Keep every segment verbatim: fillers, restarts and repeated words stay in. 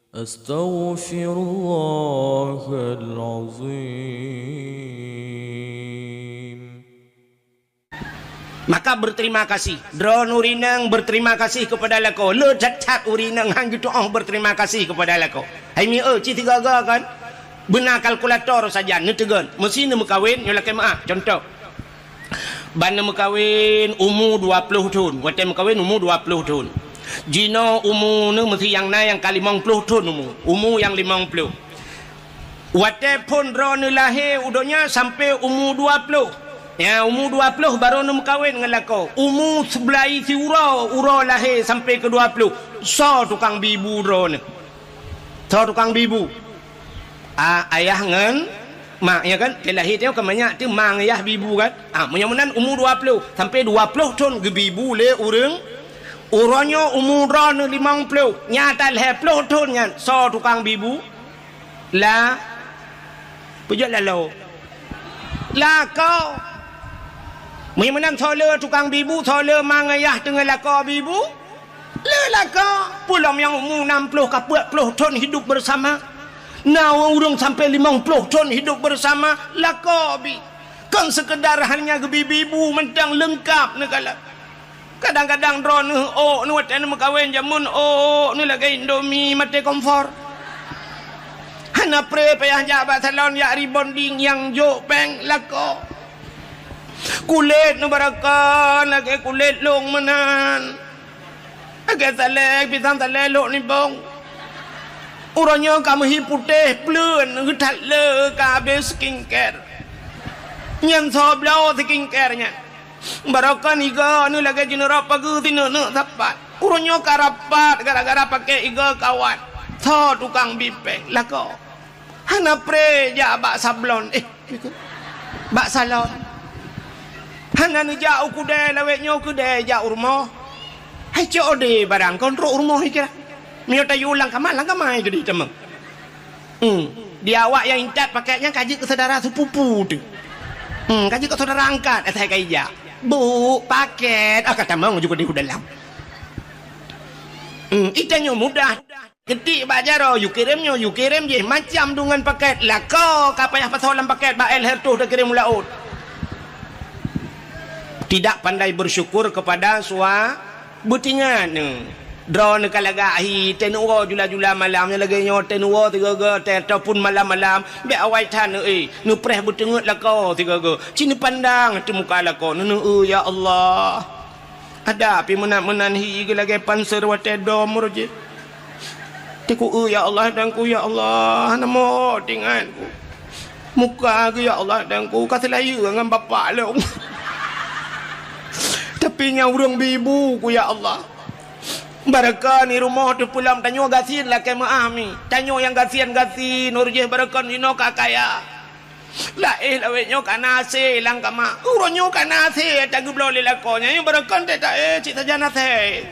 Astaghfirullahalazim. Maka berterima kasih. Droeneuh ureueng inong berterima kasih kepada lakoe. Le that-that ureueng inong han geutuoh berterima kasih kepada lakoe. Hai mi eu, ci tiga-ga kan? Beuna kalkulator sajan, neuteugon. Meusi neumeukawen, nyoe lakée meu'ah. Contoh. Ban neumeukawen umu dua ploh thon. Watée meukawen umu dua ploh thon. Jinoe umu neuh meusi nyang na nyang ka limong ploh thon umu. Umu nyang limong ploh. Watée phon droeneuh lahé u donya sampoe umu dua ploh. Ya, umu dua ploh barô neumeukawen ngon lakoe. Umu seubulai siuroe, uroe lahé sampoe keu dua ploh. Soe tukang bi bu droeneuh? Soe tukang bi bu? A, ayah ngon mak, ya kan? Teu lahé teuh ka manyak teuh ma ngon yah bi bu kan? A, meunyoe meunan umu dua ploh, sampoe dua ploh thon geubi bu lé ureueng. Uroe nyoe umu droeneuh limong ploh, nyata lhée ploh thon nyan. Soe tukang bi bu? La, peujeuet laloe. Lakoe. Meunyoe meunan soe le tukang bi bu, soe le ma ngon yah teungoh lakoe bi bu? Le lakoe. Peue lom nyang umu nam ploh ka peuet ploh thon hidup bersama. Na ureueng sampoe limong ploh thon hidup bersama, lakoe bi. Kon seukeudar hanya geubi bi bu mantong, leungkap neukalon. Kadang-kadang droeneuh ôk neuh watée neumeukawen jameun ôk neuh lagée Indomie maté kompor. Hana pré payah jak bak salon jak rebonding nyang jok péng lakoe. Kulét neuh barokon lagée kulét lôn meunan. Lagée salée, pisang salée lôn nibong. Uroe nyoe ka meuhi putéh pleuen geuthat le ka habéh skincare. Nyan soe bloe skincare nyan. Barokon igoe neuh lagée jineurok pageue sineuk-neuk sapat. Uroe nyoe ka rapat gara-gara paké igoe kawat. Soe tukang bi péng? Lakoe. Hana pré jak bak sablon, eh, bak salon. Hana neujak u keudée lawét nyoe keudée jak u rumoh. Hai cok ode barang kon trok u rumoh ikira. Meunyoe tayue lam kama, lam kama keudeh tamong. Hmm. Di awak nyang intat paket nyan ka jeuet keu syedara sepupu teuh. Hmm, ka jeuet keu syedara angkat, asai ka ijak. "Bu, paket," ah, ka tamong ju keudeh u dalam. Hmm, itanyoe mudah. Keutiek bak jaroe, yue kirém nyoe, yue kirém jih, macam deungon paket. Lakoe ka payah pasoe lam paket, bak él hertoh takirém u laôt. Tidak pandai bersyukur kepada sua-, Beutingat neuh, droeneuh ka lagak hi, teuh neuwoe jula-jula malam nyang lagée nyoe, teuh neuwoe sigoe-goe teuh, ataupun malam-malam, bék awai that neuh, eh, neupreh beuteungeut lakoe sigoe-goe. Ci neupandang ateueh muka lakoe, neuneuk, "Eh, ya Allah, ada pih meunan-meunan hi geulagée panser watée dom roh jih." Teungku, "Eh, ya Allah, Teungku, ya Allah, hana mot ingat ku. Muka ku, ya Allah, Teungku, ka seulayeue ngon bapak lôn." Tapi nyang ureuëng bi bu ku, ya Allah. Barokon i rumoh teuh peulom tanyoe gasien lakée meuah mi. Tanyoe nyang gasien-gasien, uroe jih barokon inoe ka kaya. Laéh lawét nyoe ka na asée lam kama. Uroe nyoe ka na asée tageubloe lé lakoe nyan, barokon teuh taéh cit sajan asée.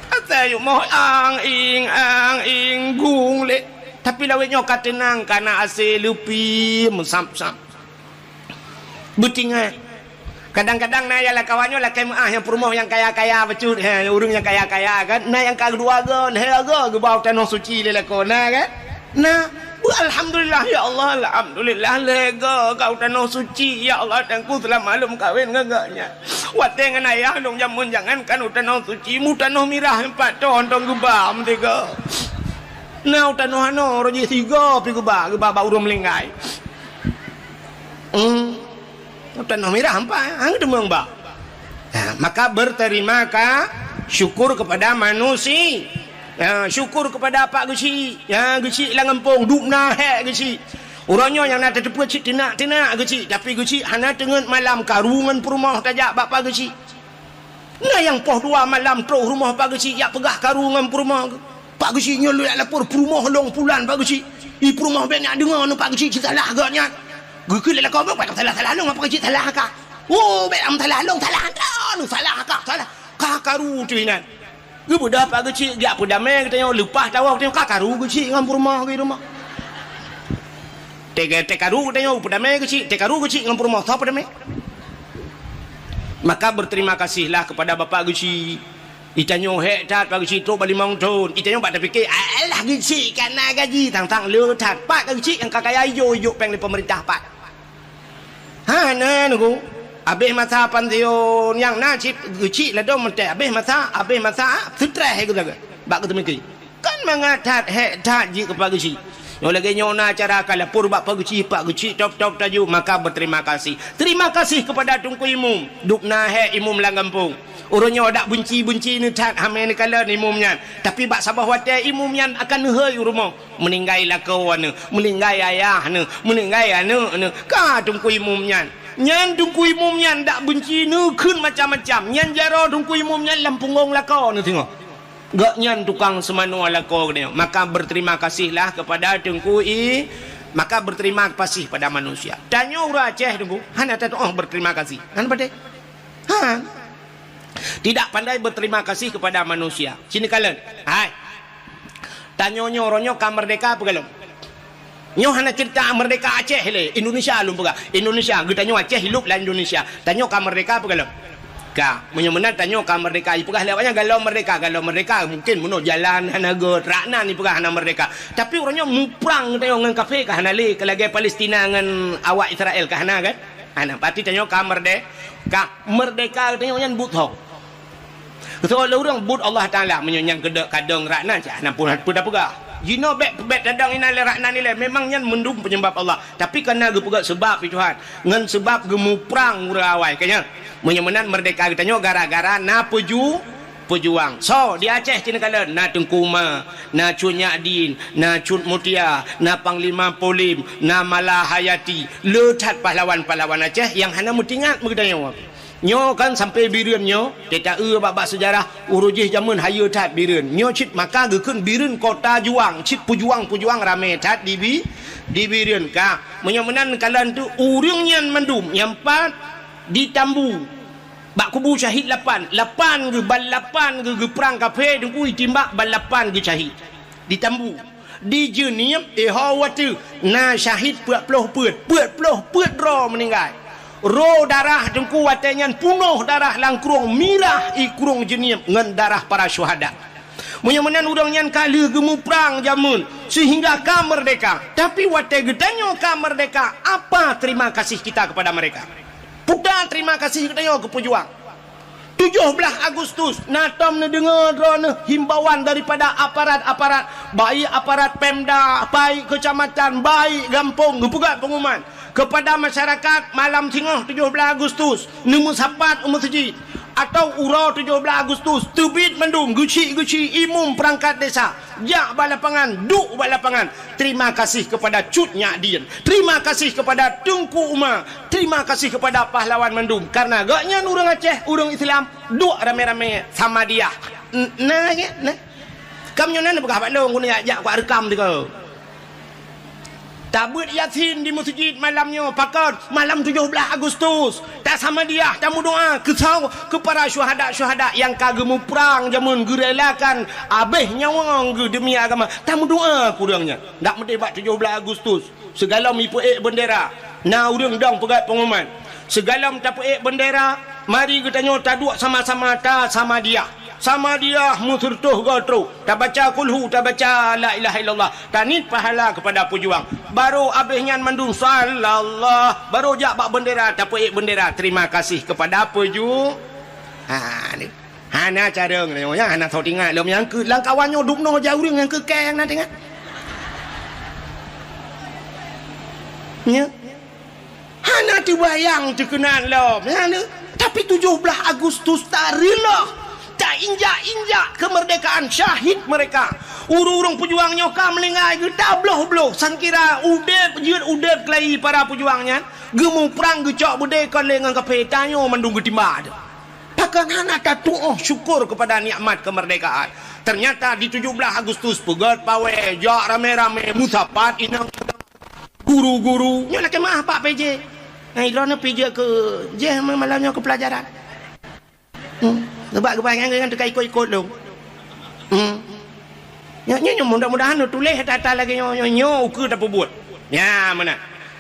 Asée yumoh ang-ing, ang-ing gung lé. Tapi lawét nyoe ka teunang, ka na asée leupie meusam-sam. Beutingat. Kadang-kadang na nyang lam kawan nyoe lakée meuah nyang peurumoh nyang kaya-kaya bacut, he, ureuëng nyang kaya-kaya kan. Na nyang ka dua go, lhée go geuba u tanoh suci lé lakoe, na kan? Na, beu alhamdulillah, ya Allah, alhamdulillah, lhée go ka u tanoh suci, ya Allah, Teungku, seulama lôn meukawen ngon gobnyan. Watée ngon ayah lôn jameun jangankan u tanoh suci, mu tanoh mirah pat thon-thon geuba meusigoe. Na u tanoh anoe, roh jih sigoe pih geuba, geuba bak ureuëng meuninggai. Hmm. Tanoh mirah empat, hang teumong ba. Ha, maka berterima ka-, syukur kepada manusia. Ha, syukur kepada Pak Geuchik. Ha, Geuchik lam gampông, dubna hék Geuchik. Uroe nyoe nyang na tateupeue cit teunak-teunak Geuchik, tapi Geuchik hana teungeut malam karu ngon peurumoh tajak bak Pak Geuchik. Na nyang poh dua malam troh rumoh Pak Geuchik jak peugah karu ngon peurumoh geuh. Pak Geuchik nyoe lôn jak lapor peurumoh lôn pulan Pak Geuchik. I peurumoh bék nak deungoe nyoe Pak Geuchik cit salah geuh nyan. Geukheun lé lakoe, "Bék salah-salah lôn, Pak Geuchik salah ka." "Oh, bék lam salah lôn, salah droeneuh, salah ka, salah." Ka karu teuh inan. Geubeudôh Pak Geuchik, geujak peudamé geutanyoe, leupah tawoe geutanyoe, ka karu Geuchik ngon peurumoh geuh i rumoh. Teuka-, teukaru geutanyoe, peudamé Geuchik, teukaru Geuchik ngon peurumoh, soe peudamé? Maka berterima kasihlah kepada Bapak Geuchik. Itanyoe hék that, Pak Geuchik, trok bak limong thon. Itanyoe bak tapike, "Alah, Geuchik ka na gaji." Tang-tang le that. Pat ka Geuchik nyang ka kaya, ijok-ijok péng lé peumeurintah pat. Hana, Teungku. Abéh masa pansiun nyang na cit Geuchik ladôm meuntée. Abéh masa, abéh masa, ah, seutreh geutanyoe. Bak geuteumiki. Kan mangat that, hék that jih keu Pak Geuchik. Nyoe lagée nyoe na acara ka lapor bak Pak Geuchik, Pak Geuchik top-top taju, maka berterima kasih. Terima kasih kepada Teungku Imum. Dub na hék imum lam gampông. Uroe nyoe dak benci-benci neuh that hamé neukalon imum nyan. Tapi bak saboh watée imum nyan akan neuhôi u rumoh. Meuninggai lakoe neuh, meuninggai ayah neuh, meuninggai aneuëk neuh. Ka Teungku Imum nyan. Nyan Teungku Imum nyan dak benci neukheun macam-macam. Nyan jaroe Teungku Imum nyan lam punggong lakoe neuh singoh. Gobnyan tukang seumanoe lakoe geutanyoe. Maka berterima kasihlah kepada Teungku I-, maka berterima kasih pada manusia. Tanyoe ureuëng Aceh, Teungku, hana tatuoh berterima kasih. Hana patéh. Ha. Tidak pandai berterima kasih kepada manusia. Sini kalian. Hai. Tanyoe nyoe, uroe nyoe ka merdeka peue gohlom? Nyoe hana cerita merdeka Aceh lé, Indonesia lôn peugah. Indonesia, geutanyoe Aceh hidup lam Indonesia. Tanyoe ka merdeka peue gohlom? Ka. Meunyoe meunan tanyoe ka merdeka, ipeugah lé awaknyan gohlom merdeka, gohlom merdeka. Mungkin meunoe jalan hana gét, rak nan ipeugah hana merdeka. Tapi uroe nyoe muprang geutanyoe ngon kafé ka hana lé, ka lagée Palestina ngon awak Israel ka hana kan? Hana, berarti tanyoe ka merde-, ka merdeka geutanyoe nyan buet ho. Soe lé ureuëng buet Allah Taala, meunyoe nyang keudok kadong rak nan, cah hana pun peue tapeugah. Jinoe bék, bék tadong inan lé rak nan ilée, memang nyan mandum peunyebab Allah. Tapi kana geupeugah seubab pi Tuhan, ngon seubab geumuprang ureuëng awai. Ka nyan, meunyoe meunan merdeka geutanyoe gara-gara na peuju-, peujuang. Soe di Aceh cit neukalon, na Teungku Uma, na Cut Nyak Dien, na Cut Mutia, na Panglima Polim, na Malahayati. Le that pahlawan-pahlawan Aceh nyang hana meutingat meugeutanyoe. Nyoe kan sampoe Bireuen nyoe, teuta eu bak-bak seujarah, uroe jih jameun hayeue that Bireuen. Nyoe cit maka geukheun Bireuen kota juang, cit peujuang-peujuang ramé that di Bi-, di Bireuen ka. Meunyoe meunan kalon tu ureuëng nyan mandum nyang pat di Tambu. Bak kubu syahid lapan, lapan geuh, ban lapan geuh geuprang kafé Teungku, itimbak ban lapan geuh syahid. Di Tambu. Di Jeunieb, eh, ho watée na syahid peuet ploh peuet, peuet ploh peuet droe meuninggai. Ro darah Teungku watée nyan punoh darah lam krueng, mirah i krueng Jeunieb ngon darah para syuhada. Meunyoe meunan ureuëng nyan ka lheueh geumuprang jameun seuhingga ka merdeka. Tapi watée geutanyoe ka merdeka, apa terima kasih kita kepada mereka? Peue terima kasih geutanyoe keu peujuang. Tujoh blaih Agustus, na tom neudeungoe droeneuh himbauan daripada aparat-aparat, baik aparat Pemda, baik kecamatan, baik gampông, geupeugah pengumuman kepada masyarakat, malam singoh tujoh blaih Agustus, neumeusapat u meuseujid, atau uroe tujoh blaih Agustus, teubiet mandum geuchik-geuchik imum perangkat desa, jak bak lapangan, duek bak lapangan. Terima kasih kepada Cut Nyak Dien. Terima kasih kepada Teungku Uma. Terima kasih kepada pahlawan mandum. Karena gobnyan ureuëng Aceh, ureuëng Islam, duek ramé-ramé Samadiyah. N-, na, ya, na. Kam nyoe na neupeugah bak lôn, guna jak, jak kuat reukam teuka. Tabeuet Yasin di meuseujid malam nyoe, pakon? Malam tujoh blaih Agustus. Tasamadiyah, tameudoa keu sa-, keu para syuhada-syuhada nyang ka geumuprang jameun, geurelakan abéh nyawa geuh demi agama. Tameudoa keu ureuëng nyan. Dak meudeh bak tujoh blaih Agustus. Sigohlom ipeuék beundera, na ureuëng dong peugét pengumuman. Sigohlom tapeuék beundera, mari geutanyoe taduek sama-sama tasamadiyah. Samadiyah meuseureutoh goe trok, tabaca kulhu, tabaca la ilaha illallah, taniet pahala kepada peujuang. Barô abéh nyan mandum sallallah, barô jak bak beundera, tapeuék beundera. Terima kasih kepada peuju-, ha, ni. Hana carông nyoe, ya, hana soe teuingat lom nyang keu lam kawan nyoe dubnoe jai ureuëng nyang keu keng na teuingat. Nya. Hana teubayang teukeunang lom, ya, ni. Tapi tujoh blaih Agustus tareuloh, tainjak-injak kemerdekaan syahid mereka. Ureuëng-ureuëng peujuang nyoe ka meuninggai geuh tabloh-bloh, sangkira udeb, jeuet udeb keulayi para peujuang nyan, geumuprang geucok beudé kon lé ngon kafé, tanyoe mandum geutimba teuh. Pakon hana tatuoh syukur kepada nikmat kemerdekaan? Ternyata di tujoh blaih Agustus peugét pawai, jak ramé-ramé, musapat inong guru-guru. Nyoe lakée meuah bak P J. Nah, droeneuh P J keu jih malam nyoe keu pelajaran. Hmm. Sebab geubangai ngon teuka ikot-ikot lôn. Hmm. Nyoe, nyoe, nyoe, mudah-mudahan neutuléh that-that lagée nyoe, nyoe, nyoe ukeue tapeubuet. Nya, meunan.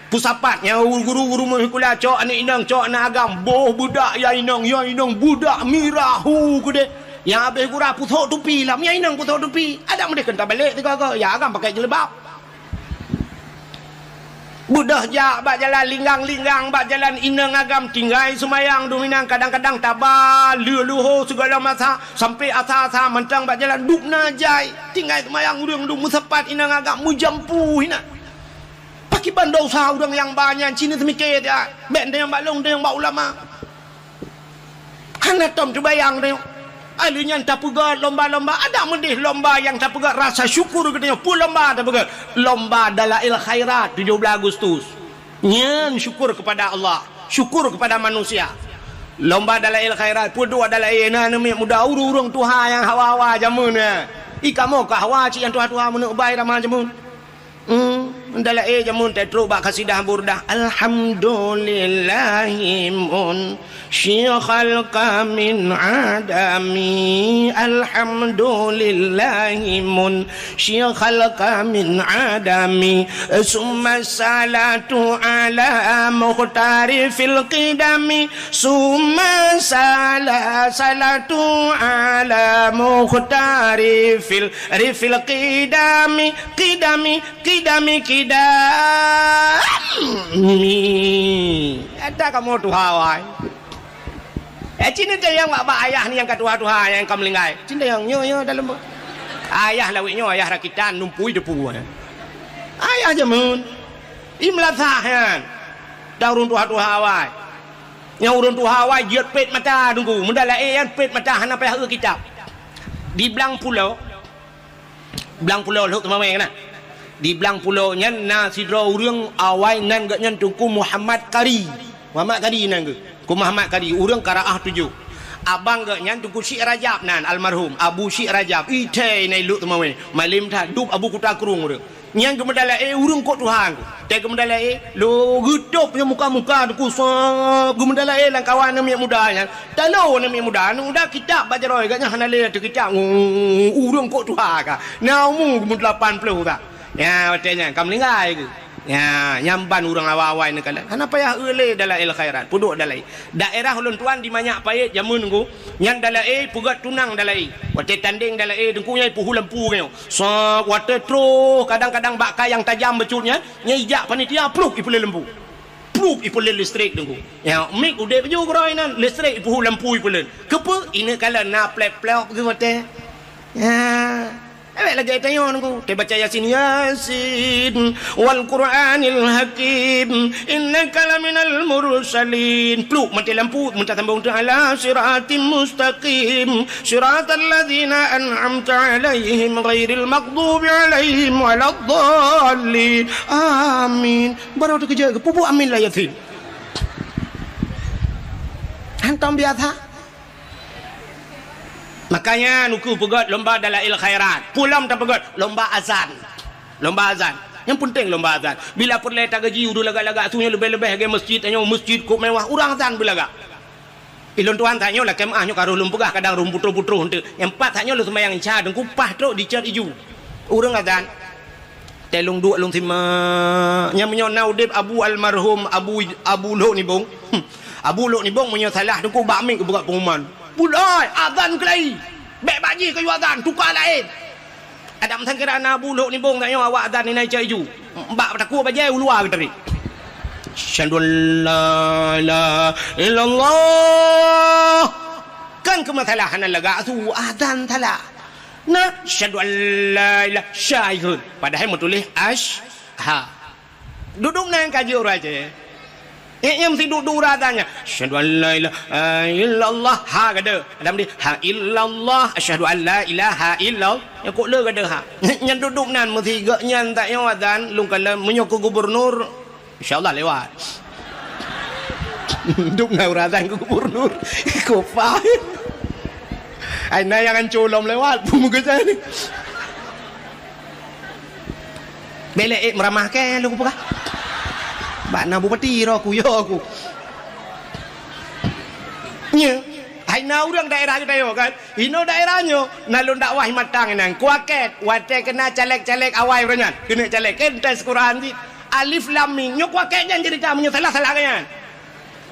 Peusapat, nyoe guru-guru meuhikula, cok aneuk inong, cok aneuk agam, boh beudak ya inong, ya inong beudak mirah hu keudeh. Nyang habéh gura pusok tupi lam, nyang inong pusok tupi. Adak meudeh keu tabalek tiga-tiga, ya agam pakai jilbab. Beudôh jak bak jalan linggang-linggang, bak jalan inong agam tinggai seumayang duminang, kadang-kadang taba, leuh luho sigala masa, sampoe asa-asa mantong bak jalan dubna jai. Tinggai seumayang ureuëng dum meusapat inong agam meujampu hinan. Pakriban dosa ureuëng nyang ba nyan, ci neuseumiké that. Bék teunyang bak lôn, teunyang bak ulama. Hana tom teubayang teuh. Aleuh nyan tapeugét lomba-lomba, adak meudeh lomba nyang tapeugét rasa syukur geutanyoe. Peue lomba tapeugét? Lomba Dalail Khairat tujoh blaih Agustus. Nyan syukur kepada Allah, syukur kepada manusia. Lomba Dalail Khairat, peue dua dalail na aneuk muda ureuëng-ureuëng tuha nyang hawa-hawa jameun nyan. I kamoe ka hawa cit nyang tuha-tuha meuneuk bai rama jameun. Hmm, dalail jameun teutrok bak kasidah Burdah. Alhamdulillahi munsyi khalqa min adami. Alhamdulillahi munsyi khalqa min adami. Summa salatu ala mukhtari fil qidami. Summa sala-, salatu ala mukhtari fil, rifil qidami. Qidami, qidami, qidami. Ada kamoe tuha wai. Eh, cina teuh nyang bak, bak ayah ni nyang ka tuha-tuha nyang ka meulinggai. Cina teuh nyang nyoe, nyoe dalam bu-, ayah lawét nyoe, ayah rakitan, numpui depu. Ayah jameun. I meulasah nyan. Dan ureuëng tuha-tuha wai. Nyang ureuëng tuha wai jeuet pet mata teungku. Meudalail nyan pet mata hana payah eu kitab. Di Blang Pulo, Blang Pulo Lhok Teumaweng na. Di Blang Pulo nyan na sidroe ureuëng awai nan geuh nyan Teungku Muhammad Kari. Muhammad Kari nan geuh. Teungku Muhammad Kari, ureuëng Karaah Tujoh. Abang geuh nyan Teungku Syik Rajab nan, almarhum Abu Syik Rajab. Ithai na i Lhok Teumaweng. Malem that dub Abu Kuta Krueng ureuëng. Nyan geumeudalail ureuëng kok tuha teungku. Teuh geumeudalail, lo geutôb nyang muka-muka teungku, sa geumeudalail lam kawan aneuk muda nyan. Talo aneuk muda, aneuk muda kitab bak jaroe, gobnyan hana lé ateueh kitab. Ureuëng kok tuha ka. Na umu geumeulapan ploh ka. Nya, watée nyan ka meuninggai geuh. Nya, nyan ban ureuëng awai-awai neukalon. Hana payah eu lé Dalail Khairat, peuduek dalail. Daerah ulôn tuan di Manyak Payet jameun teungku, nyan dalail peugét tunang dalail. Watée tandeng dalail teungku nyan ipeuhu lampu nyoe. Sok, watée troh kadang-kadang bak ka nyang tajam bacut nyan, nyan ijak panitia pluek ipeulét lampu. Pluek ipeulét listrik teungku. Ya, mik udeb ju keudroe nan, listrik ipeuhu lampu ipeulét. Keupeue? Ineuk kalon na plek-plok geuh watée. Ya. Awak lagée tanyoe teungku, teubaca Yasin, Yasin, wal Qur'anil Hakim, innaka laminal mursalin. Pluek maté lampu, meutasambong teuh ala siratim mustaqim, siratal ladzina an'amta 'alaihim ghairil maghdubi 'alaihim waladdallin. Amin. Baru teukeujot geuh, peubuet amin lam Yasin. Hantom biasa. Makanya nuku peugét lomba Dalail Khairat. Peue lom tapeugét lomba azan. Lomba azan. Nyang peunteng lomba azan. Bila peureulée tagaji ureuëng lagak-lagak su nyoe leubeh-leubeh lagée meuseujid, tanyoe meuseujid kok mewah, ureuëng azan beulagak. Ilôn tuan tanyoe lakée meuáh nyoe ka roh lôn peugah kadang rhom putroh-putroh eunteuk. Nyang pat tanyoe lôn seumayang isya teungku paih trok dicot iju. Ureuëng azan. Teuh lôn duek lôn simak. Nyang meunyoe na udeb Abu almarhum Abu, Abu Lhok Nibong. Hmm. Abu Lhok Nibong meunyoe salah teungku bak mik geupeugah pengumuman. Bulai, azan keulai. Bék bak jih kayue azan, tuka laén. Adam sangkira na Abu Lhok Nibong tanyoe awak azan inan cok iju. Bak takue bajée u luwa geutarek. Asyhadu an la ilaha illallah. Kan keu masalah hana lagak su azan salah. Nah, asyhadu an la ilaha syahidun. Padahai meutuléh ash-, ha. Duduk nan ka jeuet ureuëng Aceh. Eh, nyang meusiduk dura tanya, "Asyhadu an la ilaha illallah." Ha, gada. Adam di, "Ha illallah, asyhadu an la ilaha illallah." Ya, kok le gada ha. Nyan duduk nan meusigak nyan tak nyoe azan, lungkala meunyoe keu gubernur, insyaallah lewat. Duduk nan ureuëng azan keu gubernur. Kopa. Ai na nyang ancô lom lewat, peue meukeusai ni. Belek ék meuramah kée lôn peugah. Bak na bupati roh ku, yo ku. Nya, hai na ureuëng daerah geutanyoe kan? Inoe daerah nyoe, na lôn dakwah matang inan. Kuakét, watée keu na caleg-caleg awai uroe nyan. Keuneuk caleg, kén tes Quran cit. Alif lam mim. Nyoe kuakét nyan cerita meunyoe salah-salah kan nyan.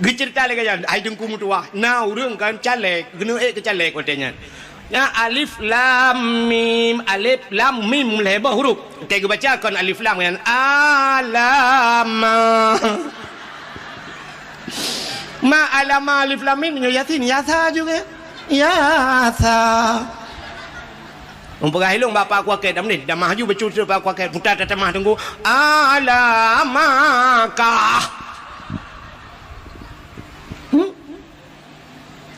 Geucerita lagée nyan, hai Teungku meutuwah. Na ureuëng kan caleg, geuneuk ék keu caleg watée nyan. Ya, alif lam mim, alif lam mim lhèe boh huruf. Teuka geubaca kon alif lam nyan. Alama. Ma alama alif lam mim nyoe Yasin, Yasa juga. Yasa. Mupeugah ilong bak Pak Kuakét, dah meunan, dah maju bacut Pak Kuakét, putar tatamah teungku. Alamaka. Hmm?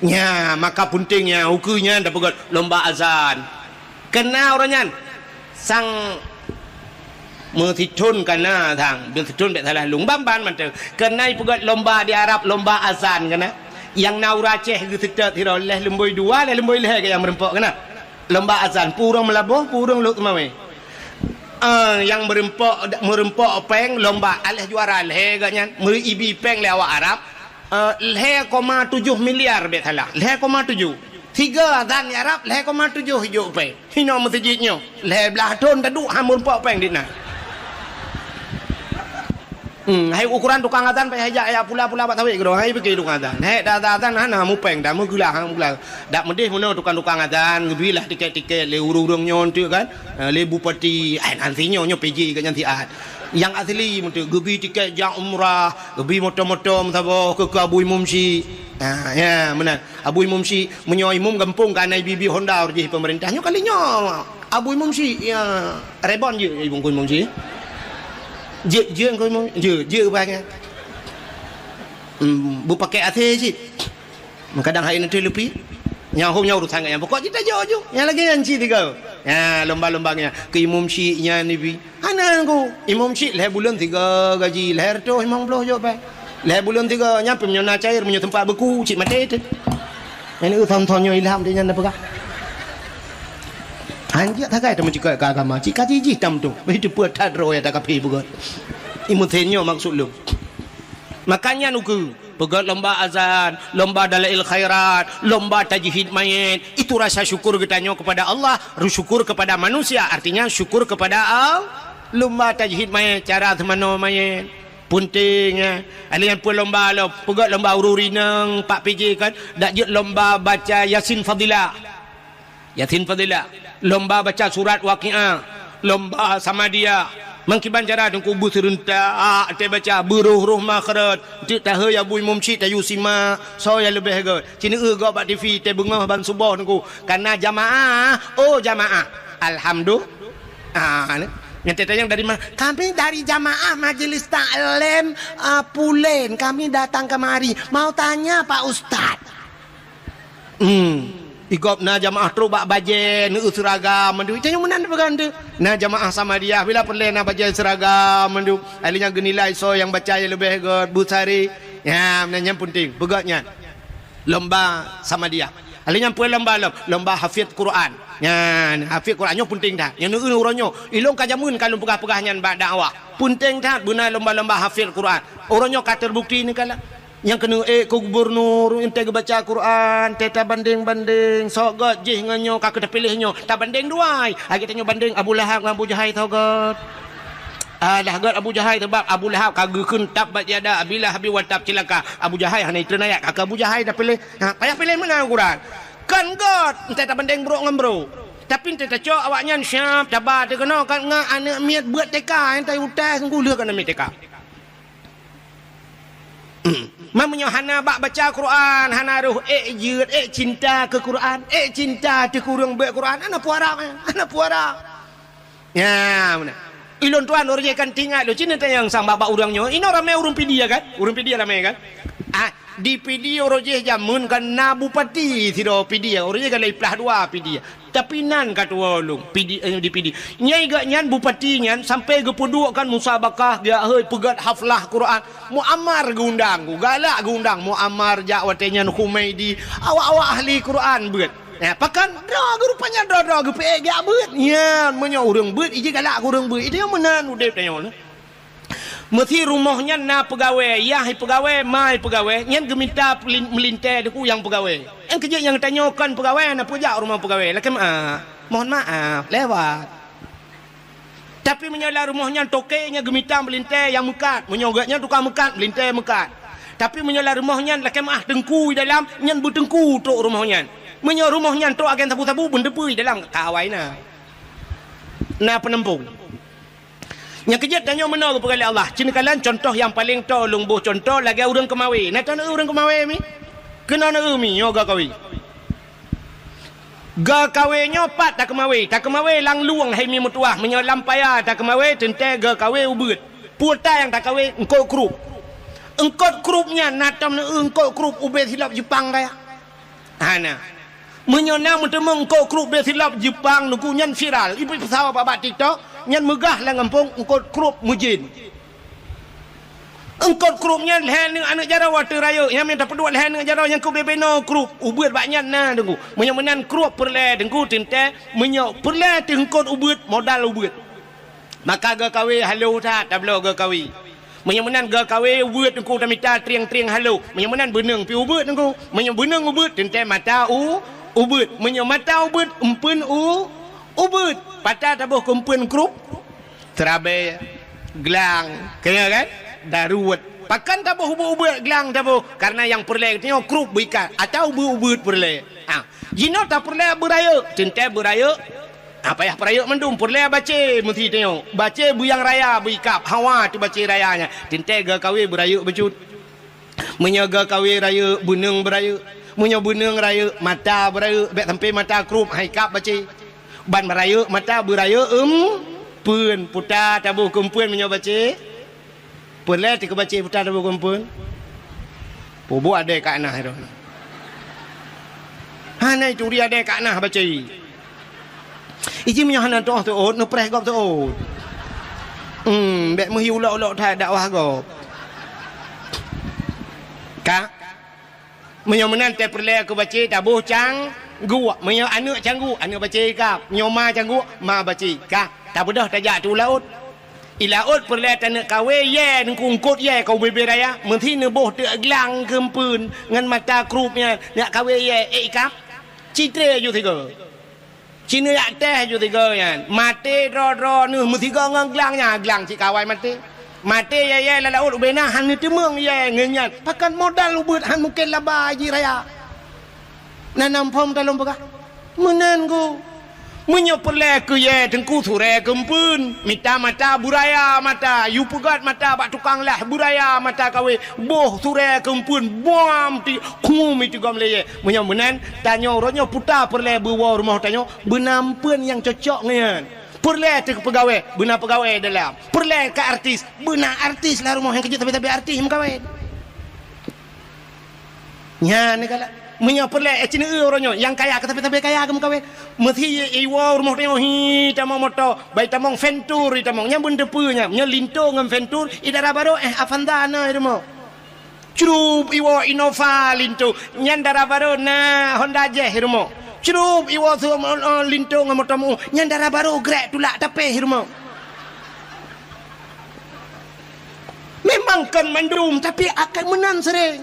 Nya, maka peunteng nya, ukeue nyan tapeugöt lomba azan. Keuna uroe nyan, sang meusithon kana sang, meusithon bèk salah lôn, ban-ban mantong. Keuna ipeugöt lomba di Arab, lomba azan keuna. Nyang na ureueng Aceh geuseutôt sidroe, lhèe lumbôi dua, lhèe lumbôi lhèe keu nyang meureumpok keuna. Lomba azan, peue ureueng Meulaboh, peue ureueng Lhokseumawe. Ah, nyang meureumpok, meureumpok péng lomba, aléh juara lhèe geuh nyan, meuibi péng lé awak Arab. Eh, lhèe koma tujoh miliar bèk salah. Lhèe koma tujoh. Tiga azan di Arab, lhèe koma tujoh ijok péng. Hinoe meuseujid nyoe. Lhèe blah thon taduek han meureumpok péng di na. Hmm, hai ukoran tukang azan payah jak, jak pula-pula bak sawét keudroe. Hai pike tukang azan. Hai dah azan, azan hana mupéng, dah meugeula, han meugeula. Dak meudeh meunoe tukang-tukang azan, geubilah tiket-tiket lé ureueng-ureueng nyoe enteuk kan. Eh, lé bupati, ai nan sinyoe nyoe P J geuh nyan siat. Nyang asli meuteuk geubi tiket jak umrah, geubi moto-moto meusaboh keu, keu Abu Imum Syik. Ha, ya, meunan. Abu Imum Syik, meunyoe imum gampông ka na ibi-ibi honda ureueng jih peumeurintah. Nyoe kali nyoe Abu Imum Syik, ya, rebon jeuet Abu Imum Syik. Jeuet, jeuet Abu Imum, jeuet, jeuet bah nyan. Hmm, beupakai A C cit. Kadang hai neutui lupi. Nyang hom nyan urusan gata nyan. Pokok cit tajok ju. Nyang lagèe nyan cit tiga. Ya, lomba-lomba nyan. Keu Imum Syik nyan ibi. Hana ku. Imum Syik lhèe buleuen tiga gaji, lhèe reutôh limong ploh jok pai. Lhèe buleuen tiga, nyan pih meunyoe na cair, meunyoe teumpat beuku, cit maté teuh. Nyan thon-thon nyoe ilham teuh nyan na peugah. Hanjeuet sagai tameucukot keu agama, cit ka jijih tam tu. Beuteupeu that droe ya takapé beugöt. Imum Syik nyoe maksud lôn. Makanya ukeue, peugöt lomba azan, lomba dalail khairat, lomba tajhid mayét. Itu rasa syukur geutanyoe kepada Allah, syukur kepada manusia, artinya syukur kepada Al-, lomba tajhid mayét, cara seumanoe mayét. Peunteng, ya. Ada nyang peue lomba lom, peugöt lomba ureueng rineng, Pak P J kan, dak jeuet lomba baca Yasin Fadilah. Yasin Fadilah, lomba baca surat Waqiah, lomba Samadiyah. Meukiban cara teungku beuseureuntak teubaca, beuroh-roh makhraj, teuk taheu ya Abu Imum Syik tayue simak, soe nyang leubeh göt. Cit neueu gob bak T V, teubeungoh ban suboh teungku. Kana jamaah, oh jamaah. Alhamdulillah. Ah, ni. Nyang teutanyong dari mana? Kami dari jamaah Majelis Taklim, ah, Pulen. Kami datang kemari. Mau tanya Pak Ustaz. Hmm. Igob na jamaah trok bak bajèe, neueu seuragam mandum. Tanyoe meunan peugah teuh. Na jamaah Samadiyah, bila peureulèe na bajèe seuragam mandum. Ahli nyan geunilai soe nyang baca nyang leubeh göt, beusari. Nyan, nyan peunteng, peugöt nyan. Lomba Samadiyah. Ahli nyan peue lomba lom? Lomba hafiz Quran. Nyan, hafiz Quran nyoe peunteng that. Nyang neueu uroe nyoe. Ilôn ka jameun ka lôn peugah-peugah nyan bak dakwah. Peunteng that beuna lomba-lomba hafiz Quran. Uroe nyoe ka teubukti neukalon. Nyang keuneuk ék keu gubunur, enteuk geubaca Quran, enteuk tabandeng-bandeng, soe göt jih ngon nyoe ka keu tapiléh nyoe, tabandeng dua ai. Ai geutanyoe bandeng Abu Lahab ngon Abu Jahai soe göt. Alah göt Abu Jahai, sabab Abu Lahab ka geukheun tabbat yada Abi Lahabin wa tab, cilaka. Abu Jahai hana jitreun ayat, ka keu Abu Jahai tapiléh. Ha, payah piléh meunan Quran. Kon göt, enteuk tabandeng brok ngon brok. Tapi enteuk tacok awaknyan siab taba teuh keunoe, kon ngon aneuk miet beuet T K, nyang tayue utai sunggoh lheueh kon aneuk miet T K. Man meunyoe hana bak baca Quran, hana roh ék jeuet, ék cinta keu Quran, ék cinta teuh keu ureueng beuet Quran, hana peue harab, hana peue harab. Nya, meunan. Ilôn tuan, ureueng jih kan teuingat lôn, cit neutanyong sang bak, bak ureueng nyoe. Inoe ramé ureueng Pidie kan? Ureueng Pidie ramé kan? Ah, di Pidie ureueng jih jameun kan na bupati sidroe Pidie, ureueng jih kan lhèe plah dua Pidie. Tapi nan ka tuwoe lôn, Pidie, eh, di Pidie. Nyai geuh nyan bupati nyan sampoe geupeuduek kan musabakah, geujak hôi peugöt haflah Quran. Muammar geuundang, galak geuundang Muammar jak watèe nyan, Humaidi, awak-awak ahli Quran beuet. Ya, pakon droe geuh rupanya droe-droe geupeuék geujak beuet. Nyan, meunyoe ureueng beuet, iji galak keu ureueng beuet. Itu nyang meunan udép tanyoe. Meusi rumoh nyan na peugawée, yah peugawée, ma peugawée, nyan geumita pelin-, meulintée teungku nyang peugawée. Nyang keujeuet nyang tanyoe kon peugawée, na peujak u rumoh peugawée, lakée meu'ah, mohon maaf, lewat. Tapi meunyoe lam rumoh nyan toke nyan geumita meulintée nyang meukat, meunyoe geuh nyan tukang meukat, meulintée meukat. Tapi meunyoe lam rumoh nyan lakée meu'ah teungku di dalam, nyan beuteungku trok rumoh nyan. Meunyoe rumoh nyan trok agen sabu-sabu, beuneuteupeu dalam kawai na. Na peuneumpung. Nyang keujeuet tanyoe meunoe geupeugah lé Allah. Ci neukalon contoh nyang paleng toe lôn boh contoh lagée ureuëng keumawe. Na taneuk ureuëng keumawe mi? Keunoe neueu mi nyoe geukawe. Geukawe nyoe pat takeumawe. Takeumawe lam lueng hai mi meutuwah. Meunyoe lam paya takeumawe teuntée geukawe ubeuet. Peue ta nyang takawe eungkot krup. Eungkot krup nyan na tom neueu eungkot krup ubé silop Jepang raya. Hana. Meunyoe na meuteumé eungkot krup bé silop Jepang nuku nyan viral, ibi peusawa bak TikTok, nyan meugah lam gampông eungkot krup meujén. Eungkot krup nyan lhée aneuëk, aneuëk jaroe ateueh rayeuk, nyan mita peuduek lhée aneuëk jaroe nyang keu bé-bé noe krup, ubeuet bak nyan na deungku. Meunyoe meunan krup peureulée deungku teuntée, meunyoe peureulée teuh eungkot ubeuet, modal ubeuet. Maka geukawe halo that tabloe geukawe. Meunyoe meunan geukawe ubeuet teungku tamita trieng-trieng halo. Meunyoe meunan beuneueng pi ubeuet teungku. Meunyoe beuneueng ubeuet teuntée mata u ubeuet. Meunyoe mata ubeuet empeuen u ubeuet. Pata taboh keu empeuen krup. Seurabe, glang, keu nyoe kan? Daruet. Pakon taboh ubeuet-ubeuet glang taboh? Karena nyang peureulée geutanyoe krup beuikat atau ubeuet-ubeuet peureulée. Ah, jinoe tapeureulée beurayeuk, teuntée beurayeuk. Ah, payah peurayeuk mandum, peureulée bacé meusi tanyoe. Bacé beuyang raya beuikab, hawa teuh bacé raya nyan. Teuntée geukawe beurayeuk bacut. Meunyoe geukawe rayeuk, beuneueng beurayeuk. Meunyoe beuneueng rayeuk, mata beurayeuk, bék sampoe mata krup, hai kab bacé. Ban beurayeuk mata beurayeuk empeuen, puta taboh keu empeuen meunyoe bacé. Peureulée teuh keu bacé puta taboh keu empeuen. Pubuet adée ka na droe. Hana ituri adée ka na bacé. Iji meunyoe hana toh teuôt, neupreh gob teuôt. Hmm, bék meuhi ulok-ulok that dakwah gob. Ka? Meunyoe meunan teuh peureulée keu bacé taboh cangguek. Meunyoe aneuëk cangguek, aneuëk bacé kab. Meunyoe ma cangguek, ma bacé. Ka, tabeudôh tajak teuh u laôt. I laôt peureulée taneuk kawe yée, eungkot yée ka ubé-bé raya. Meusi neuboh teuk glang keu empeuen ngon mata krup nyan, neuk kawe yée, ék ikab. Citré ju sigoe. Ci neujak teh ju tiga nyan. Maté droe-droe neuh meusigoe ngon glang nyan, glang cit kawai maté. Maté yée-yée lam laôt ubé na hana teumeueng yée ngon nyan. Pakon modal ubeuet han mungken laba jih raya. Na nam phom talom peugah. Meunan ku. Meunyoe peureulée keu yée teungku surée keu empeuen, mita mata beuraya mata, yue peugét mata bak tukang lah beuraya mata kawe, boh surée keu empeuen, buam ti, khum itu gom lé yée. Meunyoe meunan, tanyoe uroe nyoe puta peureulée beuwoe rumoh tanyoe, Beuna empeuen nyang cocok ngon nyan. Peureulée teuh peugawée, beuna peugawée dalam. Peureulée ka artis, beuna artis lam rumoh nyang keujeuet sabe-sabe artis meukawen. Nyan galak. Meunyoe peureulée, eh, ci neueu uroe nyoe, nyang kaya keu sabe-sabe kaya keu meukawen. Meusi iwoe rumoh tanyoe hi tamong moto, bai tamong Ventur itamong. Nyan beuneuteupeu nyan. Nyoe Linto ngon Ventur, i dara barô, eh, Avanza na i rumoh. Crup iwoe Innova Linto, nyan dara barô na Honda Jazz i rumoh. Crup iwoe su-, eh, Linto ngon moto meu, nyan dara barô grek tulak tapéh i rumoh. Memang kon mandum, tapi akai meunan sering.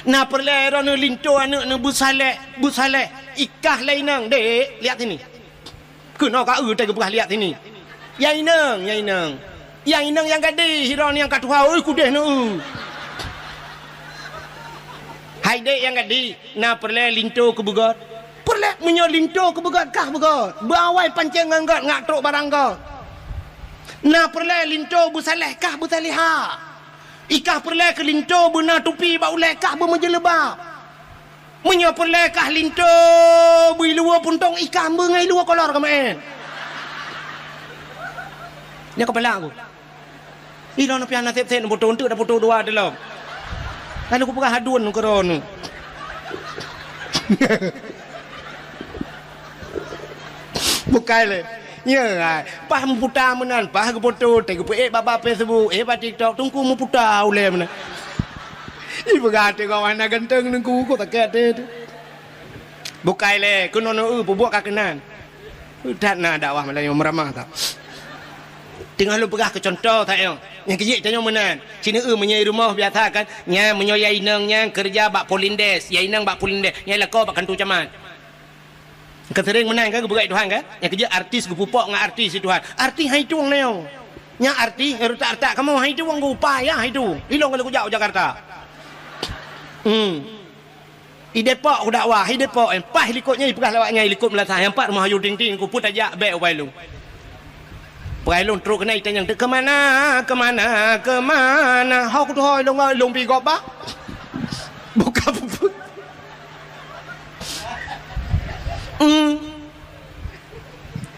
Na peureulée droeneuh Linto aneuëk neuh beusaleh, beusaleh, ikah lé inong, dek, lihat sini. Keunoe ka eu teuh geupeugah lihat sini. Ya inong, ya inong. Ya inong nyang gadih, sidroe nyang ka tuha, ui kudeh neu. Hai dek nyang gadih, na peureulée Linto keu beugét. Peureulée meunyoe Linto keu beugét kah beugét. Beuawai pancéng ngon gét ngak trok barang gét. Na peureulée Linto beusaleh kah beusalehah. Ikah peureulée keu Linto beuna tupi bak ulée kah beumeujeuleuba. Meunyoe peureulée kah Linto bui luwa puntông ikah beungai luwa kolor keumaén. Nyoe keupala aku. Ilôn piah naseb seb neupoto eunteuk dapoto dua teulom. Lalu kupeugah hadun keudroe nyoe. Bukai lé. Nyoe ai, paih meuputa meunan, paih geupoto, teuh geupeuék bak, bak Facebook, ék bak TikTok, teungku meuputa ulée meunan. Ipeugah até gawah na ganteng teungku, kok sakét até teuh. Bukai lé, keunoe neu-eu peubuet ka keunan. That na dakwah Meulayu meuramah tau. Teungoh lôn peugah keu cuntoh that nyoe. Nyang keujeuet tanyoe meunan. Ci neu-eu meunyoe i rumoh biasa kan, nyan meunyoe ya inong nyan keureuja bak Polindes, ya inong bak Polindes, nyan lakoe bak kantu camat. Ka sering meunan kan geupeugah Tuhan kan? Nyang keujeuet artis geupupok ngon artis di Tuhan. Artis hai tueng nyoe. Nyang artis nyang retak-retak kamoe hai tueng geuupah ya hai tueng. Ilong kalau kujak u Jakarta. Hmm. I Depok kudakwah, i Depok, eh, paih likot nyan ipeugah lawak nyan i likot meulasah, nyang pat rumoh Ayu Ting Ting, ku peuet tajak bèk u Bailong. Bailong trok keunan itanyong, "Keu mana, keu mana, keu mana?" Ho kutuho lôn, lôn pi gob bah. Buka puput. Hmm.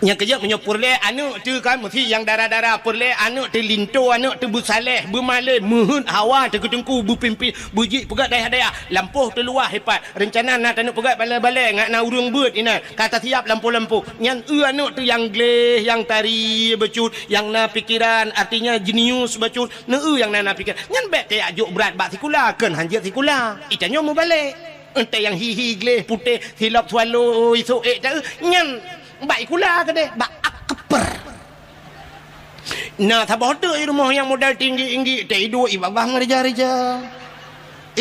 Nyang keujeuet meunyoe peureulèe aneuk teuh kan, meusi nyang dara-dara, peureulèe aneuk teuh linto, aneuk teuh beusalèh, beumalém, meuheuet hawa teuh keu teungku, beupimpin, beujeuet peugöt dayah-dayah, lampôh teuh luwah ipat. Reuncana na taneuk peugöt balèe-balèe, ngat na ureueng beuet inan, ka tasiap lampôh-lampôh. Nyan eu aneuk teuh nyang gleh, nyang tari bacut, nyang na pikeran, artinya jenius bacut, neu eu nyang na, na pikeran. Nyan bèk tajak jok brat bak sikula, kheun han jeuet sikula. Itanyoe mubalek. Entèe nyang hi-hi gleh putéh silop swallow isok ék ta-, nyan bak ikula keudeh, bak akper. Na saboh teuk i rumoh nyang modal tinggi-tinggi, teuiduek i babah meurija-rija.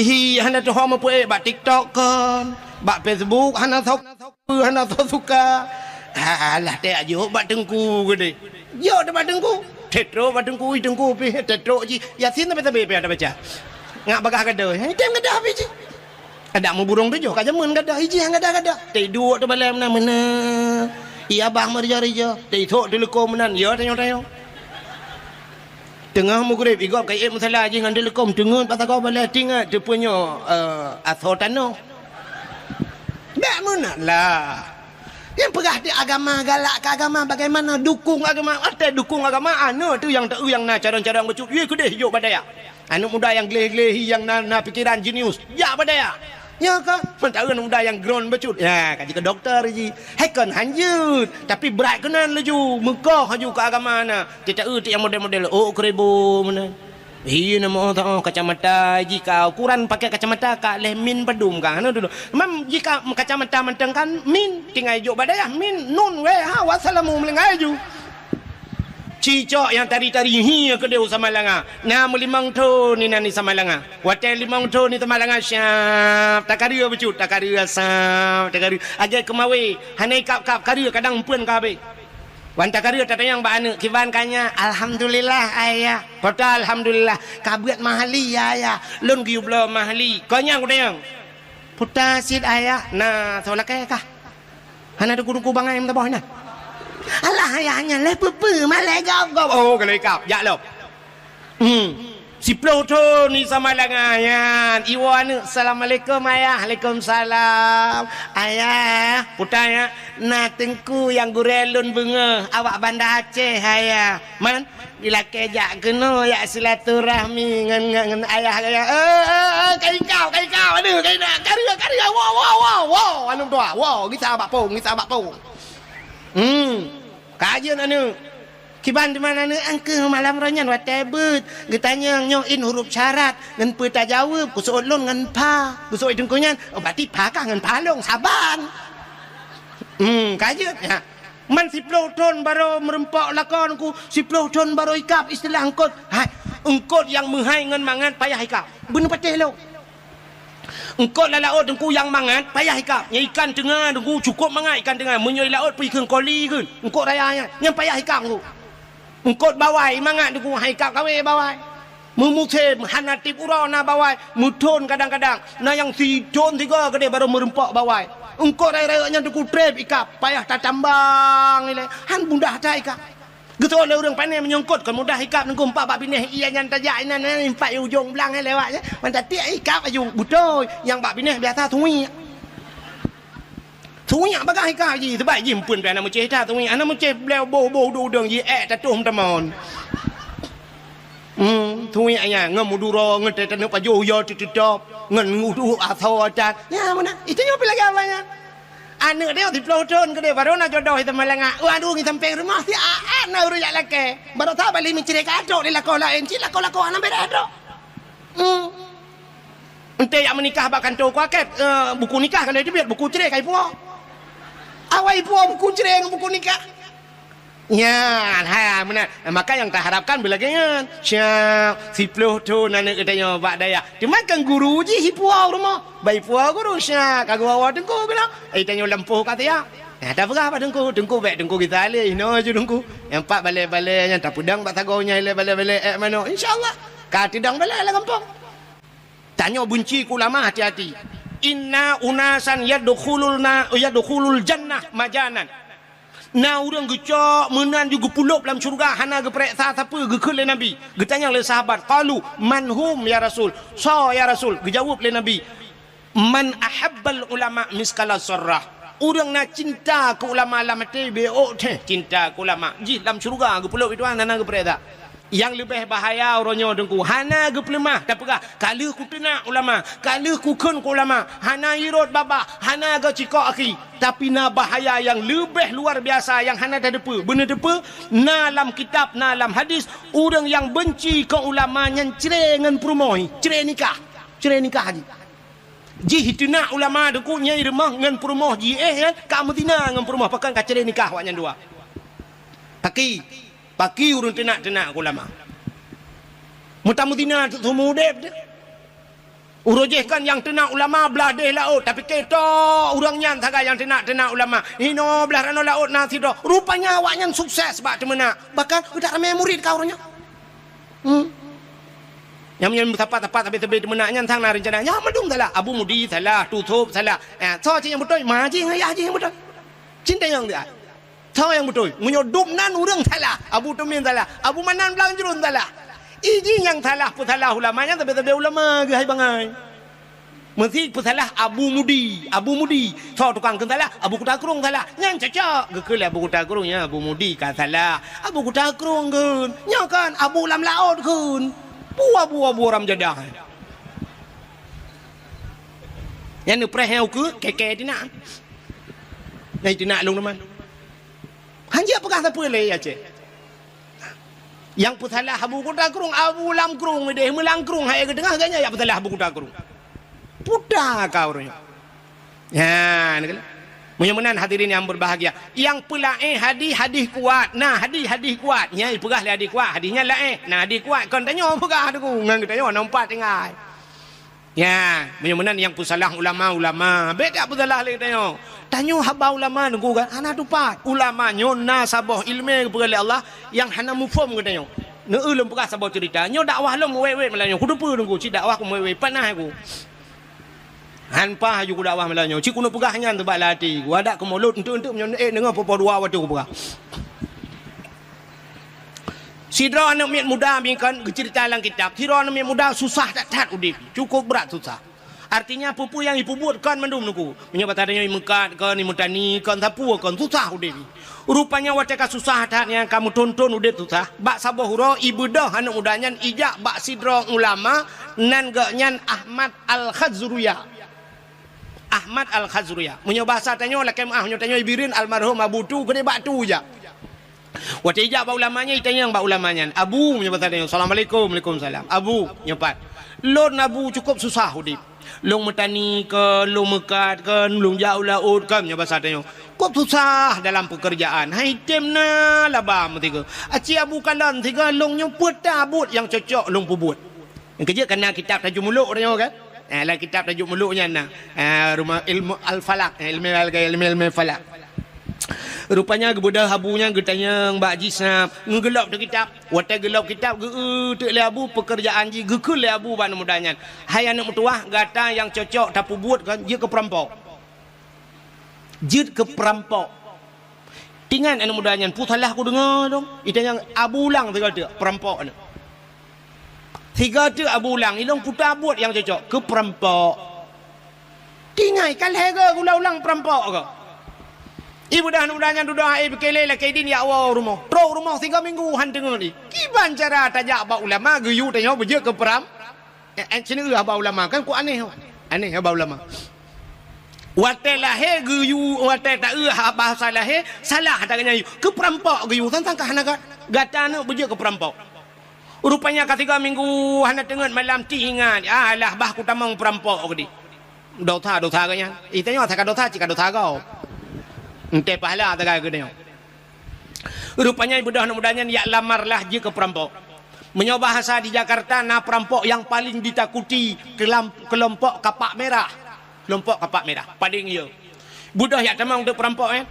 Hi hana teuho meupeuék bak TikTok kon, bak Facebook hana sok, hana sok suka. Alah, teuajoh bak teungku keudeh. Jok teuh bak teungku. Tetrok bak teungku, i teungku pih tetrok jih. Yasin sabe-sabe pih ada baca. Ngak bagah gadoh. Item gadoh habis jih. Adak muburong tujoh ka jameun gadoh, ijih gadoh-gadoh. Teuiduek teubalèe meunan-meunan. I abah meurija-rija, teuisok teuleukom meunan, ya tanyoe-tanyoe. Teungoh meugreb, igob ka iék musala jih ngon teuleukom, teungeut bak sagoe balèe, tingat teupeunyoe, eh, asoe tanoh. Bèk meunan lah. Nyang peugah di agama, galak keu agama, bagaimana dukung agama? Watèe dukung agama, aneuk teuh nyang teu nyang na cadang-cadang bacut, yue keudeh jok bak dayah. Aneuk muda nyang gleh-gleh hi, nyang na, na pikeran jenius, jak bak dayah. Ya kan? Seumantara aneuk muda nyang groen bacut, ya, ka jeuet keu dokto jih. Hai kon han jeuet, tapi brat keunan laju, meukoh laju keu agama na. Teuta eu nyang model-model, oh, keureubo meunan. Hi, na moh ta, oh, kacamata jih ka, ukuran pakai kacamata ka lhèe min padum ka, hana dulu. Mam jih ka kacamata mantong kan min, tinggai jok bak dayah min, nun, weh, ha, wassalamu meulinggai ju. Cicok nyang tari-tari hi keudeh u Samalanga. Na meulimong thon inan di Samalanga. Watèe limong thon di Samalanga, siap, takareu bacut, takareu, siap, takareu. Lagèe keumawe, hana ikab-kab, kareu kadang empeuen ka habéh. Wan takareu tatanyong bak aneuk, "Kiban ka nyak?" "Alhamdulillah, Ayah." "Peue ta alhamdulillah?" "Ka beuet mahli, ya, Ayah." "Lôn geuyue bloe mahli." Kon nyan kutanyong. "Peue ta cit, Ayah?" "Na soe lakèe kah?" Hana teungku-teungku bangai meusaboh nyan. Alah, ayah nyan lé peue-peue, malèe gob-gob. Oh, ka lheueh ikab, jak lom. Hmm. Siploh thon di Samalanga nyan, iwoe aneuk, "Assalamualaikum, Ayah." "Waalaikumsalam." "Ayah," peue ta, "na teungku nyang gurèe lôn beungoh, awak Banda Aceh, Ayah." Man, Dilakèe jak keunoe jak silaturahmi ngon, ngon, ngon ayah gaya. Eh, eh, eh, ka ikab, ka ikab. Aduh, ka ikab. Karya, karya. Wow, wow, wow, wow. Aneuk dua. Wow, gisa bak pong, gisa bak pong. Hmm. Ka jeuet aneuk. Kiban teuma aneuk, angkeuh malam roh nyan watèe beuet. Geutanyong nyoe in huruf syarat. Ngon peue tajaweueb? Kuseuôt lôn ngon pha. Kuseuôt teungku nyan. Oh, berarti pha kah ngon pha lôn saban. Hmm, ka jeuet. Ya. Man siploh thon barô meureumpok lakoe teungku, siploh thon barô ikab istilah eungkôt. Hai, eungkôt nyang meuhai ngon mangat payah ikab. Beuneupatéh lôn. Eungkôt lam laôt teungku nyang mangat payah ikab. Nyang ikan teunga teungku cukôp mangat ikan teunga. Meunyoe di laôt pih kheun koli kheun. Eungkôt raya nyan, nyan payah ikab teungku. Eungkôt bawai mangat teungku, hai ikab kawé bawai. Meumusém hana tiep uroe na bawai, meuthon kadang-kadang. Na nyang sithon sigoe keudeh barô meureumpok bawai. Eungkôt rayeuk-rayeuk nyan teungku trép ikab, payah tatambang ilèe. Han mudah that ikab. Geutôh lé ureueng pané meunyoe eungkôt kon mudah ikab teungku, empat bak binéh ie nyan tajak inan, inan empat ujong blang lewat nyan. Man tatiek ikab laju beutôi, nyang bak binéh biasa suwiek. Suwiek bagah ikab jih, sebab jih eumpeuen pih hana meucéh that suwiek. Hana meucéh beliau boh-boh udeueng-udeueng jih, ék tatoh meutamon. Hmm, suwiek nyan ngon meuduro, ngon teuh taneuk pajoh yo teuteutop, ngon udeueng asoe that. Nyan meunan, itu nyoe pih lagèe awak nyan. Aneuk dia siploh thon keudeh, baru na jodoh itu malanga. Waduh, ngi sampéng rumoh si aat na ureueng jak lakèe. Baru that bali meucré ka trok di lakoe laén, cit lakoe-lakoe hana beda trok. Hmm. Enté jak meunikah bak kantô kuakét, eh, buku nikah ka lheueh teubiet, buku cré ka ipuwoe. Awai ipuwoe buku cré ngon buku nikah. Nyan, ha, meunan. Maka nyang taharapkan beulagèe nyan. Siap, siploh thon aneuk geutanyoe bak dayah. Teuma kan guru jih ipuwoe rumoh. Bak ipuwoe guru, siap, ka geuwoe teungku keunoe. Eh, tanyoe lampôh ka siap. Nah, tapeugah bak teungku, teungku bèk teungku gisa lé, inoe ju teungku. Nyang pat balèe-balèe nyan tapeudong bak sagoe nyan ilèe balèe-balèe ék manok. Insya Allah, ka teudong balèe lam gampông. Tanyoe beunci keu ulama, hati-hati. "Inna unasan yadkhulul na-, yadkhulul jannah majanan." Na ureuëng geucok meunan ju geupulop lam syeuruga hana geupreh sa sapeue, geukheun lé Nabi. Geutanyong lé sahabat, qalu, "Man hum ya Rasul?" "Soe ya Rasul?" Geujaweueb lé Nabi, "Man ahabbal ulama miskala zarrah." Ureuëng na cinta keu ulama lam até, bék ôk teuh cinta keu ulama. Jih lam syeuruga geupulop itu hana geupreh sa. Nyang leubeh bahaya uroe nyoe Teungku, hana geupeuleumah tapeugah, "Ka lheueh kuteunak ulama, ka lheueh kukheun keu ulama, hana irot babah, hana geucikok akhi." Tapi na bahaya nyang leubeh luar biasa nyang hana tateupeue. Beuneuteupeu, na lam kitab, na lam hadis, ureuëng nyang beunci keu ulama nyan cre ngon peurumoh, cre nikah. Cre nikah jih. Jih teunak ulama Teungku nyang rumoh ngon peurumoh jih, eh, nyan ka meuzina ngon peurumoh, pakon ka cre nikah awak nyan dua. Paki, paki ureuëng teunak-teunak ulama. Meutameutina teuk seumeu udeb teuh. Uroe jih kan nyang teunak ulama blah deh laôt, tapi keto ureuëng nyan sagai nyang teunak-teunak ulama. Inoe blah ranoe laôt na sidroe. Rupanya awak nyan sukses bak teumeunak. Bahkan udah ramé murid ka ureuëng nyan. Hmm. Nyang meunyoe sapat-sapat sabe-sabe teumeunak nyan sang na reuncana. Nyan mandum salah. Abu Mudi salah, Tusop salah. Eh, soe cit nyang beutôi? Ma jih ngon ayah jih nyang beutôi. Cinta nyang dia. Soe nyang beutôi? Meunyoe dum nan ureuëng salah, Abu Tumin salah, Abu Manan Blang Jruen salah. Iji nyang salah peusalah ulama nyan sabe-sabe ulama geuhai bangai. Meusi peusalah Abu Mudi, Abu Mudi. Soe tukang kheun salah? Abu Kuta Krueng salah. Nyan cocok. Geukheun lé Abu Kuta Krueng, "Ya, Abu Mudi ka salah. Abu Kuta Krueng kheun. Nyoe kan Abu lam laôt kheun." Bua-bua-bua ram jadah. Nyan neupreh nyang ukeue, keke tinak. Nyang tinak lôn teuma. Hanjeuet peugah sapeue lé Aceh. Nyang peusalah Abu Kuta Krueng, Abu Lam Krueng deh, meulang krueng hai geuteungoh ganya nyang peusalah Abu Kuta Krueng. Puta ka ureuëng nyoe. Nyan keuh. Meunyoe meunan hadirin yang berbahagia, nyang peulaén hadih, hadih kuat. Nah, hadih, hadih kuat. Nyang ipeugah lé hadih kuat, hadih nyan laén. Nah, hadih kuat kon tanyoe peugah Teungku, ngon geutanyoe na umpat tinggai. Ya, meunyoe meunan nyang peusalah ulama, ulama. Bék jak peusalah lé tanyoe. Tanyoe haba ulama Teungku kan hana tupat. Ulama nyoe na saboh ileumé geupeugah lé Allah nyang hana muphom geutanyoe. Neu lôn peugah saboh ceurita. Nyoe dakwah lôn meuwét-wét malam nyoe. Kuteupeue Teungku, cit dakwah ku meuwét-wét. Panas ku. Han paih aju kudakwah malam nyoe. Cit keuneuk peugah nyan teubak lam até. Wadak keumulot enteuk-enteuk meunyoe eh deungoe poh-poh dua watée kupeugah. Sidroe aneuk miet muda bingkon geuceurita lam kitab, sidroe aneuk miet muda susah that-that udeb, cukup brat susah. Artinya, peue-peue nyang jipeubuet kon mandum Teungku. Meunyoe bak tanyoe jimeukat kon, jimeutani kon, sapeue kon, susah udeb. Rupanya watée ka susah that nyan, ka meuthon-thon udeb susah, bak saboh uroe ibeudôh aneuk muda nyan ijak bak sidroe ulama nan geuh nyan Ahmad Al-Khazruya. Ahmad Al-Khazruya. Meunyoe basa tanyoe lakée meuáh, meunyoe tanyoe Ibireuen almarhum Abu Tu keudeh bak Tu jak. Watée ijak bak ulama nyan, itanyong bak ulama nyan, "Abu," meunyoe basa tanyoe, "Assalamualaikum." "Waalaikumsalam." "Abu," nyoe pat, "lôn Abu cukup susah udeb. Lôn meutani kon, lôn meukat kon, lôn jak u laôt kon," meunyoe basa tanyoe. "Cukup susah dalam peukeurjaan. Hai tem na laba meusigoe. Aci Abu kalon sigoe lôn nyoe peue ta buet nyang cocok lôn peubuet." Nyang keujeuet ka na kitab Tajuk Muluk tanyoe kan? Eh, lam kitab Tajuk Muluk nyan na. Eh, rumah ilmu al-falak, eh, ilmu al-, ilmu, ilmu falak. Rupanya geubeudôh Abu nyan geutanyong bak jih snap, ngeugeulob teuh kitab. Watée geulob kitab geu-eu teuk lé Abu peukeurjaan jih, geukheun lé Abu bak aneuk muda nyan, "Hai aneuk meutuwah, gata nyang cocok tapeubuet kon jeuet keu peurampok." Jeuet keu peurampok. Tingat aneuk muda nyan, peue salah kudeungoe dong. Itanyong Abu ulang sigoe teuk, peurampok nyan. Sigoe teuk Abu ulang, ilong peue ta buet nyang cocok keu peurampok. Tingai ka lhée goe gula ulang peurampok goe. Ibeudôh aneuk muda nyan dudoe hai beukelé lakée idin jak woe rumoh. Trok rumoh sigoe minggu han teungeut i. Kiban cara tajak bak ulama geuyue tanyoe beujeuet keu peuram-, Eh, eh, ceuneuk eu haba ulama, kan ku aneh. Aneh haba ulama. Watée lahé geuyue, watée ta eu haba sa lahé, salah ata geuh nyan yue. Keu peurampok geuyue, sang-sang ka hana ga-, gata aneuk beujeuet keu peurampok. Rupanya ka tiga minggu hana teungeut malam ti ingat, "Alah, bah kutamong peurampok," geudi. Dosa, dosa geuh nyan. Itanyoe asai ka dosa, cit ka dosa gob. Enté pahala sagai geutanyoe. Rupanya ibeudôh aneuk muda nyan jak lamar lah jeuet keu peurampok. Meunyoe bahasa di Jakarta na peurampok nyang paleng ditakuti keulam-, keulompok kapak merah. Keulompok kapak merah, paleng yo. Beudôh jak tamong teuk peurampok nyan.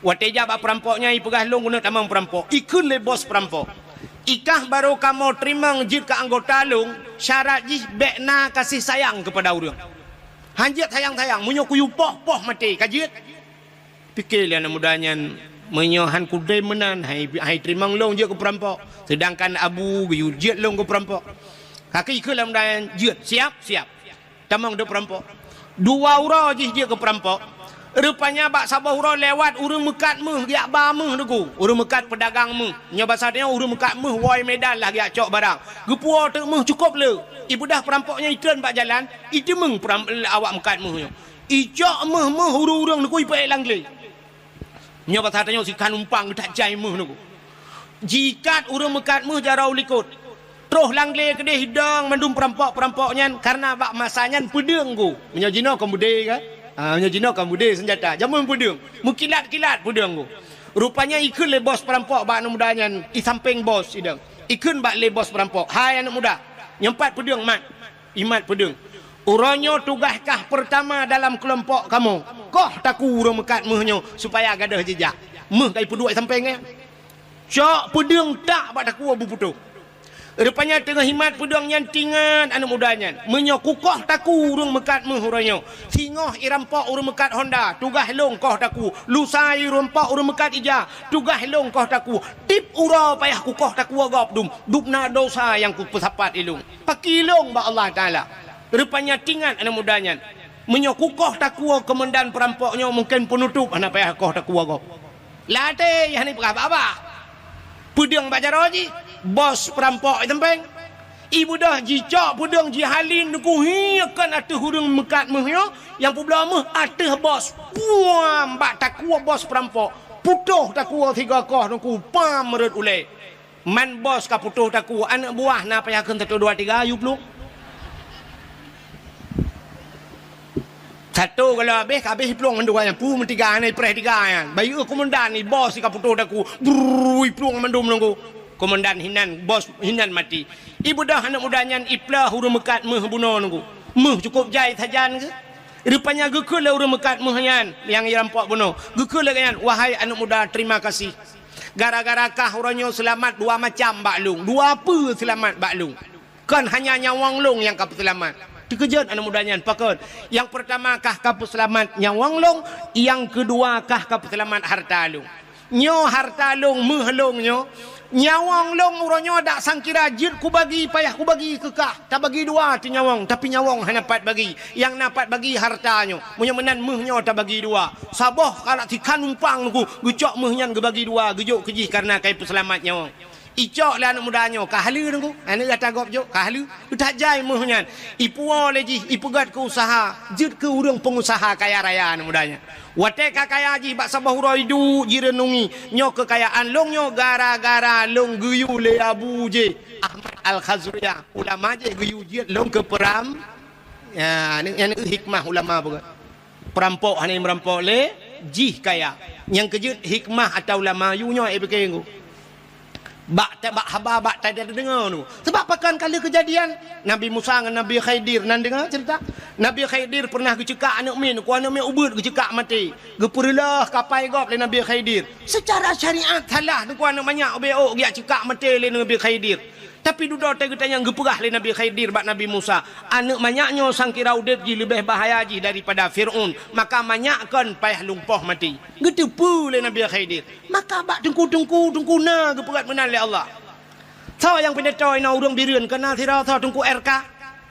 Watée jak bak peurampok nyan ipeugah, "Lôn keuneuk tamong peurampok." Ikheun lé bos peurampok, "Ikah barô kamoe teurimong jeuet keu anggota lôn, syarat jih bék na kasih sayang keupada ureuëng." Han jeuet sayang-sayang, meunyoe kuyue poh, poh maté, ka jeuet. Pike lé aneuk muda nyan, meunyoe han kudem meunan, hai, hai teurimong lôn jeuet keu peurampok. Seudangkan abu geuyue jeuet lôn keu peurampok. Ka keu ikheun lé aneuk muda nyan, jeuet, siap, siap. Tamong deuek peurampok. Dua uroe jih jeuet keu peurampok. Rupanya bak saboh uroe lewat ureuëng meukat méuh, geujak ba méuh Teungku. Ureuëng meukat peudagang méuh. Nyoe basa tanyoe ureuëng meukat méuh woe Medan lah geujak cok barang. Geupuwoe teuk méuh cukôp le. Ibeudôh peurampok nyan itreun bak jalan, iteumeung peuram-, awak meukat méuh nyoe. Icok méuh-méuh ureuëng-ureuëng Teungku ipeuék lam glé. Nyoe basa tanyoe sikhan umpang geutak jai méuh Teungku. Jikat ureuëng meukat méuh jaroe u likot. Troh lam glé keudeh idong mandum peurampok-peurampok nyan, kareuna bak masa nyan peudeueng Teungku. Meunyoe jinoe kon beudé kan? Ha, meunyoe jinoe kon beudé seunjata. Jameun peudeueng. Meukilat-kilat peudeueng Teungku. Rupanya ikheun lé bos peurampok bak aneuk muda nyan, i sampéng bos idong. Ikheun bak lé bos peurampok, "Hai aneuk muda, nyoe pat peudeueng mat." Imat peudeueng. "Uroe nyoe tugaih kah peurtama dalam keulompok kamoe. Koh takue ureuëng meukat méuh nyoe supaya gadôh jijak." Méuh ka ipeuduek sampéng nyan. Cok peudeueng tak bak takue beuputôh. Rupanya teungoh imat peudeueng nyan teuingat aneuk muda nyan, "Meunyoe kukoh takue ureuëng meukat méuh uroe nyoe, singoh irampok ureuëng meukat honda, tugaih lôn koh takue, lusa irampok ureuëng meukat ija, tugaih lôn koh takue. Tiep uroe payah kukoh takue gob dum, dum na dosa nyang kupeusapat ilôn." Pakilong bak Allah Taala. Rupanya teuingat aneuk muda nyan, "Meunyoe kukoh takue keumandan peurampok nyoe, mungken peunutôp hana payah koh takue gob." Lam até hana peugah babah. Peudeueng bak jaroe jih, bos peurampok i sampéng. Ibeudôh jicok peudeueng jihalin Teungku, hi kon ateueh ureuëng meukat méuh nyoe, nyang peubloe méuh ateueh bos. Puam bak takue bos peurampok. Putôh takue sigoe koh Teungku, pam rhot ulée. Man bos ka putôh takue, aneuk buah na payah kheun satu dua tiga, yue plueng. Satu kalau habéh, ka habéh plueng mandum nyan. Peue meutiga, na ipreh tiga nyan. Bayeue keumandan ni, bos ka putôh takue. Brrrr, plueng mandum Teungku. Keumandan hinan, bos hinan maté. Ibeudôh aneuk muda nyan iplôh ureuëng meukat méuh bunoe Teungku. Méuh cukôp jai sajan keuh. Rupanya geukheun lé ureuëng meukat méuh nyan nyang irampok bunoe. Geukheun lé gobnyan, "Wahai aneuk muda, terima kasih. Gara-gara kah uroe nyoe seulamat dua macam bak lôn, dua peue seulamat bak lôn. Kon hanya nyawöng lôn nyang ka peuseulamat." Teukeujot aneuk muda nyan, "Pakon?" "Nyang peurtama kah ka peuseulamat nyawöng lôn, nyang keudua kah ka peuseulamat hareuta lôn. Nyoe hareuta lôn, méuh lôn nyoe, nyawöng lôn uroe nyoe dak sangkira jeuet kubagi, payah kubagi keu kah. Tabagi dua teuh nyawöng, tapi nyawöng hana pat bagi. Nyang na pat bagi hareuta nyoe. Meunyoe meunan méuh nyoe tabagi dua. Saboh kalak sikhan umpang Teungku, geucok méuh nyan geubagi dua, geujok keu jih kareuna ka ipeuseulamat nyawöng." Icok lé aneuk muda nyoe, ka haleue Teungku. Aneuk gata gob jok, ka haleue. Geutak jai méuh nyan. Ipuwoe lé jih, ipeugöt keu useuha, jeuet keu ureuëng peungusaha kaya raya aneuk muda nyan. Watée ka kaya jih bak saboh uroe iduek jireunungi, "Nyoe keukayaan lôn nyoe gara-gara lôn geuyue lé Abu J. Ahmad Al-Khazriyah, ulama jih geuyue jeuet lôn keu peuram." Ya, nyan, nyan hikmah ulama peugah. Peurampok hana meurampok lé jih kaya. Nyang keujeuet hikmah ata ulama yue nyoe, eh, pike Teungku. Bak ta-, bak haba, bak ta-, tadeungoe Teungku. Sabab pakon ka lheueh keujadian Nabi Musa ngon Nabi Khidir, na deungoe ceurita? Nabi Khidir pernah geuceukak aneuk miet, Teungku, aneuk miet ubeuet geuceukak maté. Geupeureuloh kapai gob lé Nabi Khidir. Seucara syariat salah Teungku, aneuk manyak ubé ôk geujak ceukak maté lé Nabi Khidir. Tapi dudoe teuh geutanyong geupeugah lé Nabi Khidir bak Nabi Musa, "Aneuk manyak nyoe sangkira udeb jih leubeh bahaya jih daripada Fir'aun, maka manyak kon payah lôn poh maté." Geuteupeue lé Nabi Khidir. Maka bak teungku-teungku, teungku na geupeugah meunan lé Allah. Soe nyang pidato inoe ureuëng Bireuen, keunan sidroe soe Teungku R K.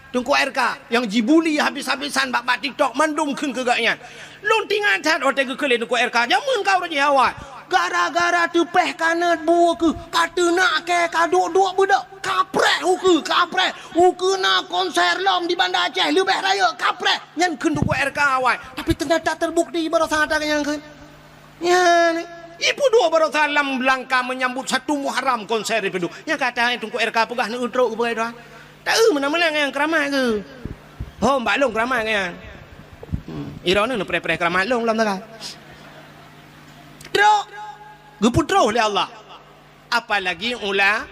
Teungku R K nyang jibuli habis-habisan bak, bak TikTok, mandum kheun keu gobnyan. Lôn teuingat that watée geukheun lé Teungku R K, jameun ka uroe jih awai. Gara-gara teupeh kanot bu keuh, ka teunak kée, ka duek-duek beudôk, kapreh ukeue, kapreh. Ukeue na konser lom di Banda Aceh, leubeh rayeuk, kapreh. Nyan kheun Teungku R K awai. Tapi teunyata teubukti baroesa that nyang kheun. Nyan, ipeuduek baroesa lam langka menyambut satu Muharram konser ipeuduek. Nyang ka that Teungku R K peugah neutrok keupeue doa. Taeu meunan-meunan nyang keuramat keuh. Hom bak lôn keuramat nyan. Hmm, droeneuh neupreh-preh keuramat lôn lam taga. Trok. Geupeutroh lé Allah. Apalagi ula-,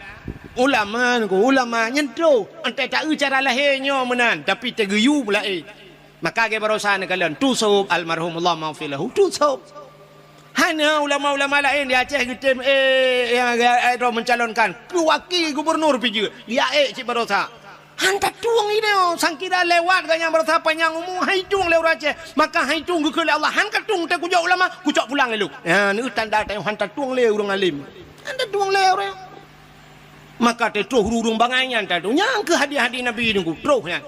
ulama, ulama nyan troh. Entah taeu cara lahé nyoe meunan, tapi teugeuyue laén. Maka lagée baroesa neukalon, tusôb almarhum, Allahummaghfir lahu, tusôb. Hana ulama-ulama laén di Aceh geutem, eh, nyang, eh, droe mencalonkan keu wakil gubernur pih jeuet, dia ék cit baroesa. Han tatueng idéh, sangkira lewat gobnyan beurasa panyang umu, han itueng lé ureueng Aceh. Maka han itueng geukheun lé Allah, han katueng teuh kujok ulama, kucok pulang ilée. Nyan, neu tanda tanyoe han tatueng lé ureueng alim. Han tatueng lé ureueng. Maka teutroh ureueng bangai nyan tatueng. Nyang keuh hadis-hadis Nabi nunggu, troh nyan.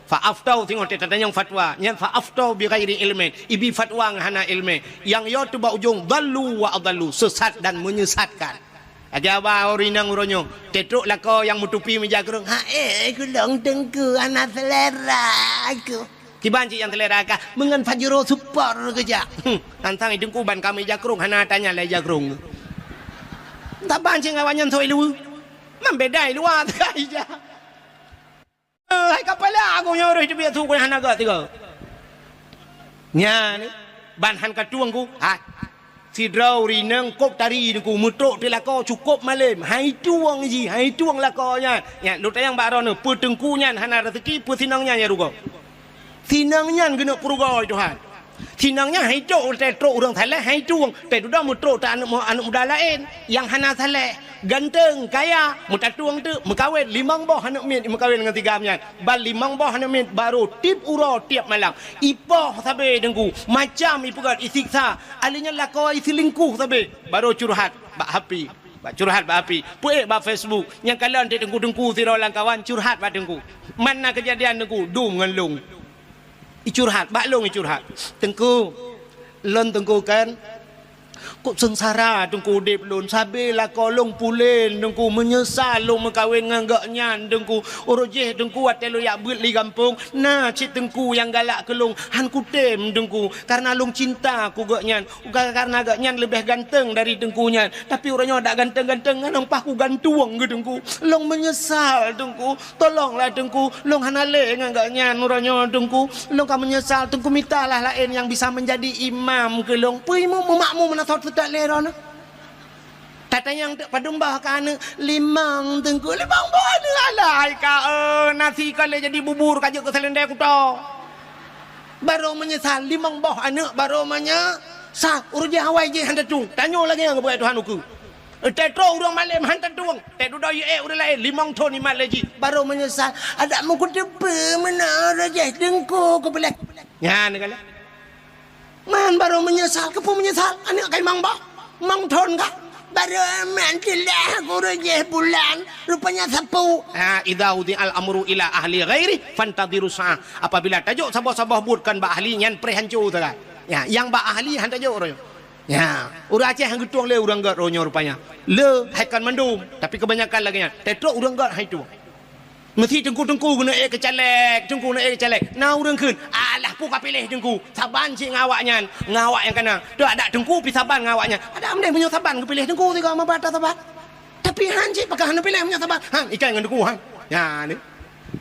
Fa aftau, singoh teuh tatanyong fatwa. Nyan fa aftau bi ghairi ilmin. Ibi fatwa ngon hana ilmu. Nyang yo teuh bak ujong, dhallu wa adhallu, sesat dan menyesatkan. Lagée haba ureueng inong uroe nyoe, teutrok lakoe nyang meutupi meujak krueng, "Ha eh, kulong teungku hana selera aku." Kiban cit nyang selera kah, meungon Pajero Sport keujak. Hmm, antang teungku ban ka meujak krueng, hana tanya lé jak krueng. Taban cit ngon awaknyan sôi luweue. Man beda i luwa teuka ija. Eh, hai kapala aku nyoe rôh teubiet su keu hana gak tiga. Nyan, ban han katueng ku, ha. Sidroe ureueng inong kop tari nungku meutrok teuh lakoe cukop malem. Hai tueng jih, hai tueng lakoe nyan. Nyan, lôn tanyong bak droeneuh, peue teungku nyan hana raseuki, peue sinong nyan nyang rugoe? Sinong nyan geuneuk peurugoe Tuhan. Sinong nyan hai trok, teutrok ureueng saleh, hai tueng. Teududoe meutrok teuh aneuk mu-, aneuk muda laén nyang hana saleh. Ganteng, kaya, meutatueng teuk, meukawen limong boh aneuk miet, meukawen ngon si Gam nyan. Ban limong boh aneuk miet, barô tiep uroe, tiep malam. Ipoh sabe teungku, macam ipeugét, isiksa. Alèh nyan lakoe iseulingkuh sabe, barô curhat bak H P. Bak curhat bak H P. Peuék bak Facebook. Nyang kalon teungku-teungku sidroe lam kawan curhat bak teungku. Man na keujadian teungku, dum ngon lôn. Icurhat, bak lôn icurhat. Teungku, lôn teungku kan, kok seungsara teungku udép lôn, sabe lakoe lôn pulen teungku, meunyeusal lôn meukawen ngon gobnyan teungku. Uroe jéh teungku watée lôn jak beuet li gampông, na cit teungku nyang galak keu lôn, han kutem teungku, kareuna lôn cinta keu gobnyan. Bukan kareuna gobnyan leubeh ganteng dari teungku nyan, tapi uroe nyoe dak ganteng-ganteng ngon lôn paih kugantueng keu teungku. Lôn meunyeusal teungku. Tolonglah teungku, lôn hana lé ngon gobnyan uroe nyoe teungku. Lôn ka meunyeusal teungku, mitalah laén nyang bisa meunjadi imam keu lôn. Peue imum meumakmum meunan sot seutôt lé droeneuh. Tatanyong teuk padum boh ka aneuk, limong teungku, limong boh aneuk alai ka, eh, nasi ka lé jadi bubur ka jeuet keu seulendé kuto. Barô meunyeusal limong boh aneuk, barô meunyeusal uroe jéh awai jéh han tatueng. Tanyoe lagée nyang geupeugah Tuhan ukeue. Teutrok ureueng malem han tatueng, teududoe yue ureueng laén limong thon imat lé jih, barô meunyeusal. Adak meukuteupeu meunoe rajah teungku kupeuleh. Nyan kala. Man barô meunyeusal, keupeue meunyeusal? Aneuk kai mang bah, mang thon kah? Barô man teulah guru jih bulan, rupanya sapeue. Ha, idza wudi'al amru ila ahli ghairi fantadhiru sa'ah. Apabila tajok saboh-saboh buet kon bak ahli nyan, preh hanco sagai. Ya, nyang bak ahli han tajok roh. Nya, ureueng Aceh han geutueng lé ureueng gét roh nyoe rupanya. Le hai kon mandum, tapi keubanyakan lagée nyan. Teutrok ureueng gét hai tueng. Meusi teungku-teungku geuneuk ék keu caleg, teungku geuneuk ék keu caleg. Na ureueng kheun, "Alah, peue ka piléh teungku? Saban cit ngon awaknyan, ngon awak nyang kana. Teuh adak teungku pi saban ngon awaknyan." Adak meudeh meunyoe saban geupiléh teungku sigoe meuba ata saban. Tapi han cit pakon hana piléh meunyoe saban. Han, ikai ngon teungku han. Nya ni.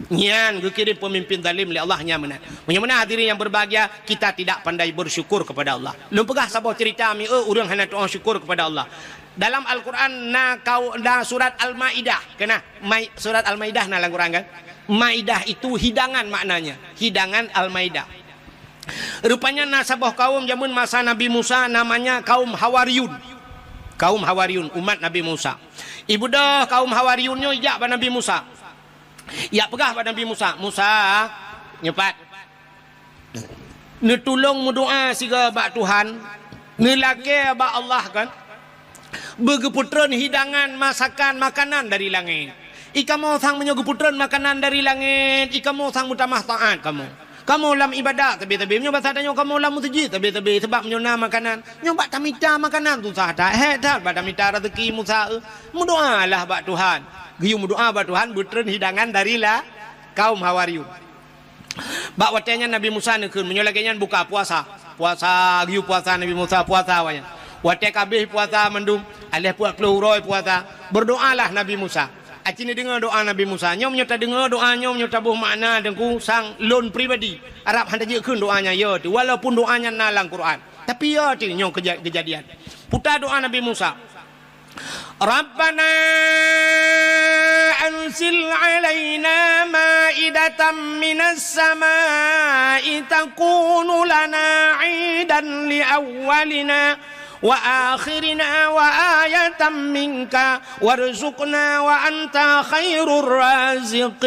Nyan geukirém peumimpén zalim lé Allah nyan meunan. Meunyoe meunan hadirin yang berbahagia, kita tidak pandai bersyukur kepada Allah. Lôn peugah saboh cerita mi, eh, ureueng hana tu'oh syukur kepada Allah. Dalam Al-Quran na kau, na surat Al-Maidah, kena? Mai-, surat Al-Maidah na lam Quran kan? Maidah itu hidangan maknanya, hidangan Al-Maidah. Rupanya na saboh kaum jameun masa Nabi Musa namanya kaum Hawariyun. Kaum Hawariyun, umat Nabi Musa. Ibeudôh kaum Hawariyun nyoe ijak bak Nabi Musa. Ijak peugah bak Nabi Musa, "Musa, nyoe pat. Neutulông meudoa sigoe bak Tuhan, neulakée bak Allah kan, beugeupeutrön hidangan masakan makanan dari langét. I kamoe sang meunyoe geupeutreun makanan dari langét, i kamoe sang meutamah taát kamoe. Kamoe lam ibadat sabe-sabe, meunyoe basa tanyoe kamoe lam meuseujid sabe-sabe, sabab meunyoe na makanan, nyoe bak tamita makanan susah that, hék that bak tamita raseuki Musa, eh. Meudoalah bak Tuhan." Geuyue meudoa bak Tuhan, beutreun hidangan dari la-, kaum Hawariyun. Bak watée nyan Nabi Musa neukheun, meunyoe lagée nyan buka puasa. Puasa, geuyue puasa Nabi Musa, puasa awaknyan. Watée ka habéh puasa mandum, aléh peuet ploh uroe puasa, berdoalah Nabi Musa. Aci neudeungoe doa Nabi Musa. Nyoe meunyoe tadeungoe doa nyoe, meunyoe taboh makna teungku sang lôn pribadi, arab han tajeuet kheun doa nyan, yo teuh. Walaupun doa nyan na lam Quran, tapi yo teuh nyoe keuja-, keujadian. Puta doa Nabi Musa. Rabbana anzil alaina maidatan minas samai takunu lana idan li awwalina Wa akhirina wa ayatan minka warzuqna wa anta khairur raziqin.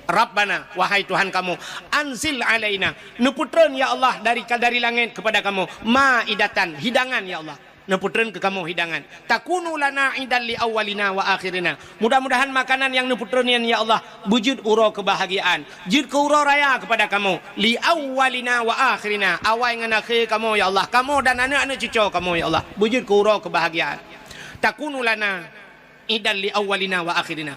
Rabbana, wahai Tuhan kamoe, anzil alaina, neupeutreun ya Allah dari, dari langét kepada kamoe, maidatan, hidangan ya Allah. Neupeutreun keu kamoe hidangan. Takunu lana idan li awwalina wa akhirina. Mudah-mudahan makanan nyang neupeutreun nyan, ya Allah, beujeuet uroe keubahgiaan, jeuet keu uroe raya keupada kamoe. Li awwalina wa akhirina, awai ngon akhé kamoe, ya Allah, kamoe dan aneuk-aneuk cucoe kamoe, ya Allah, beujeuet keu uroe keubahgiaan. Takunu lana idan li awwalina wa akhirina.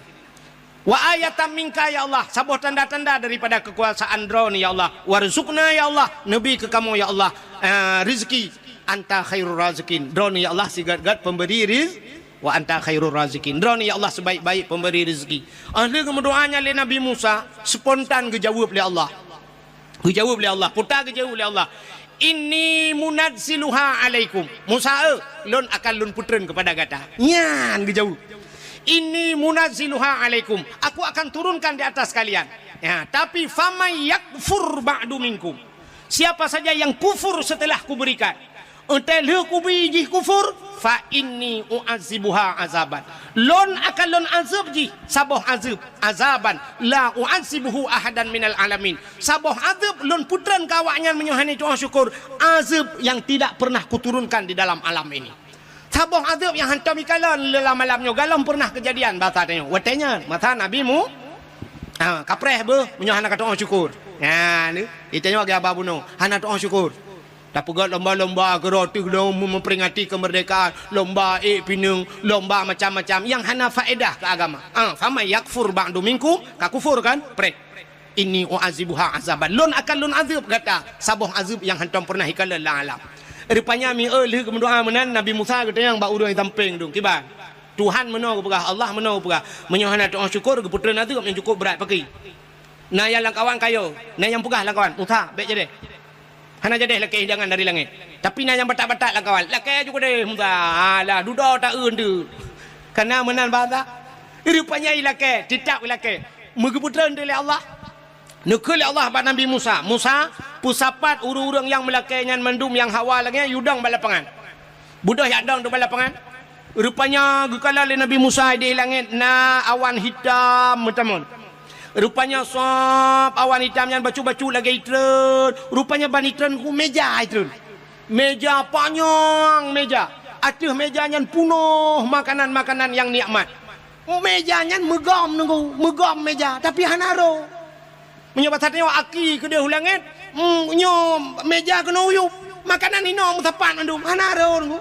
Wa ayatan minka, ya Allah, saboh tanda-tanda daripada keukuasaan Droeneuh, ya Allah. Warzuqna, ya Allah, neubi keu kamoe, ya Allah, eh, rezeki. Anta khairur raziqin. Droeneuh, ya Allah, sigat-gat pemberi riz-, wa anta khairur raziqin. Droeneuh, ya Allah, sebaik-baik pemberi rezeki. Ah lheueh geumeudoa nyan lé Nabi Musa, spontan geujaweueb lé Allah. Geujaweueb lé Allah, peue ta geujaweueb lé Allah, "Inni munazziluha alaikum." "Musa, eh, lôn akan lôn peutreun keupada gata." Nyan geujaweueb. "Inni munazziluha alaikum." Aku akan turunkan di atas kalian. Ya, tapi, "Faman yakfur ba'du minkum." Siapa saja yang kufur setelah kuberikan, Watée lheueh kubi jih kufur, fa inni u'adzibuha azaban. Lôn akan lôn azeueb jih saboh azeueb, azaban la u'adzibuhu ahadan minal alamin. Saboh azeueb lôn peutreun keu awaknyan meunyoe hana tu'oh syukur, azeueb nyang tidak pernah kuturunkan di dalam alam ini. Saboh azeueb nyang hantom ikalon lam alam nyoe, galom pernah keujadian basa tanyoe. Watée nyan, masa Nabi Mu-, ha, kapreh beuh meunyoe hana ka tu'oh syukur. Nyan, itanyoe lagée haba bunoe, hana tu'oh syukur. Tapeugét lomba-lomba keudroe teuh lom memperingati kemerdekaan, lomba ék pineung, lomba macam-macam nyang hana faedah keu agama. Ah, faman yakfur ba'du minkum, ka kufur kan? Preh. Inni u'adzibuha azaban. Lôn akan lôn azeueb gata saboh azeueb nyang hantom pernah ikalon lam alam. Rupanya mi-, eh, lheueh geumeudoa meunan, Nabi Musa geutanyong bak ureuëng sampéng dum, "Kiban? Tuhan meunoe geupeugah, Allah meunoe geupeugah, meunyoe hana tu'oh syukur, geupeutreun azeueb nyang cukup brat pakri." Na nyang lamkawan kayo, na nyang peugah lamkawan, "Musa, bék jadeh." Hana jadeh lakée hidangan dari langét. Tapi na nyang batat-batat lamkawan, "Lakée ju keudeh Musa, alah dudoe taeun teuh." Kana meunan basa. Rupanya ilakée, teutab ilakée. Meugeupeutreun teuh lé Allah. Neukheun lé Allah bak Nabi Musa, "Musa, peusapat ureuëng-ureuëng nyang meulakée nyan mandum nyang hawa lagée nyan yue dong bak lapangan." Beudôh jak dong teuk bak lapangan. Rupanya geukalon lé Nabi Musa idéh langét na awan hitam meutamon. Rupanya sab awan hitam nyan bacut-bacut lagée itreun. Rupanya ban itreun ku méja itreun. Méja panyang méja. Ateueh méja nyan punoh makanan-makanan nyang nikmat. Méja nyan meugom nunggu, meugom méja, tapi hana roh. Meunyoe basa tanyoe aki keudeh u langét, mm, nyoe méja keunoe uyueb, makanan inoe meusapat mandum, hana roh nunggu.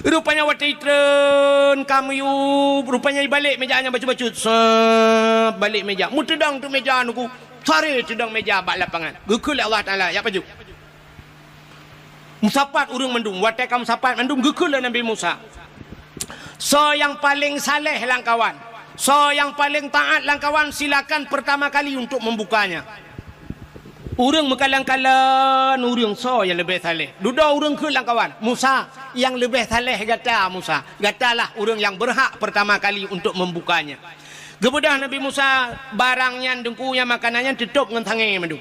Rupanya watée itreun ka miyueb, rupanya ibalek méja nyan bacut-bacut, sab balek méja, meuteudong teuk méja nunggu, sare teudong méja bak lapangan. Geukheun lé Allah Taala, "Jak pajoh." Meusapat ureuëng mandum, watée ka meusapat mandum geukheun lé Nabi Musa, "Soe nyang paleng saleh lamkawan, soe nyang paleng taát lamkawan, silakan pertama kali untuk membukanya." Ureuëng meukalon-kalon ureuëng soe nyang leubeh saleh. Dudoe ureuëng kheun lamkawan, "Musa, nyang leubeh saleh gata Musa. Gatalah ureuëng nyang berhak pertama kali untuk membukanya." Geubeudôh Nabi Musa barang nyan, deungku, nyang makanan nyan teutôb ngon sangée mandum.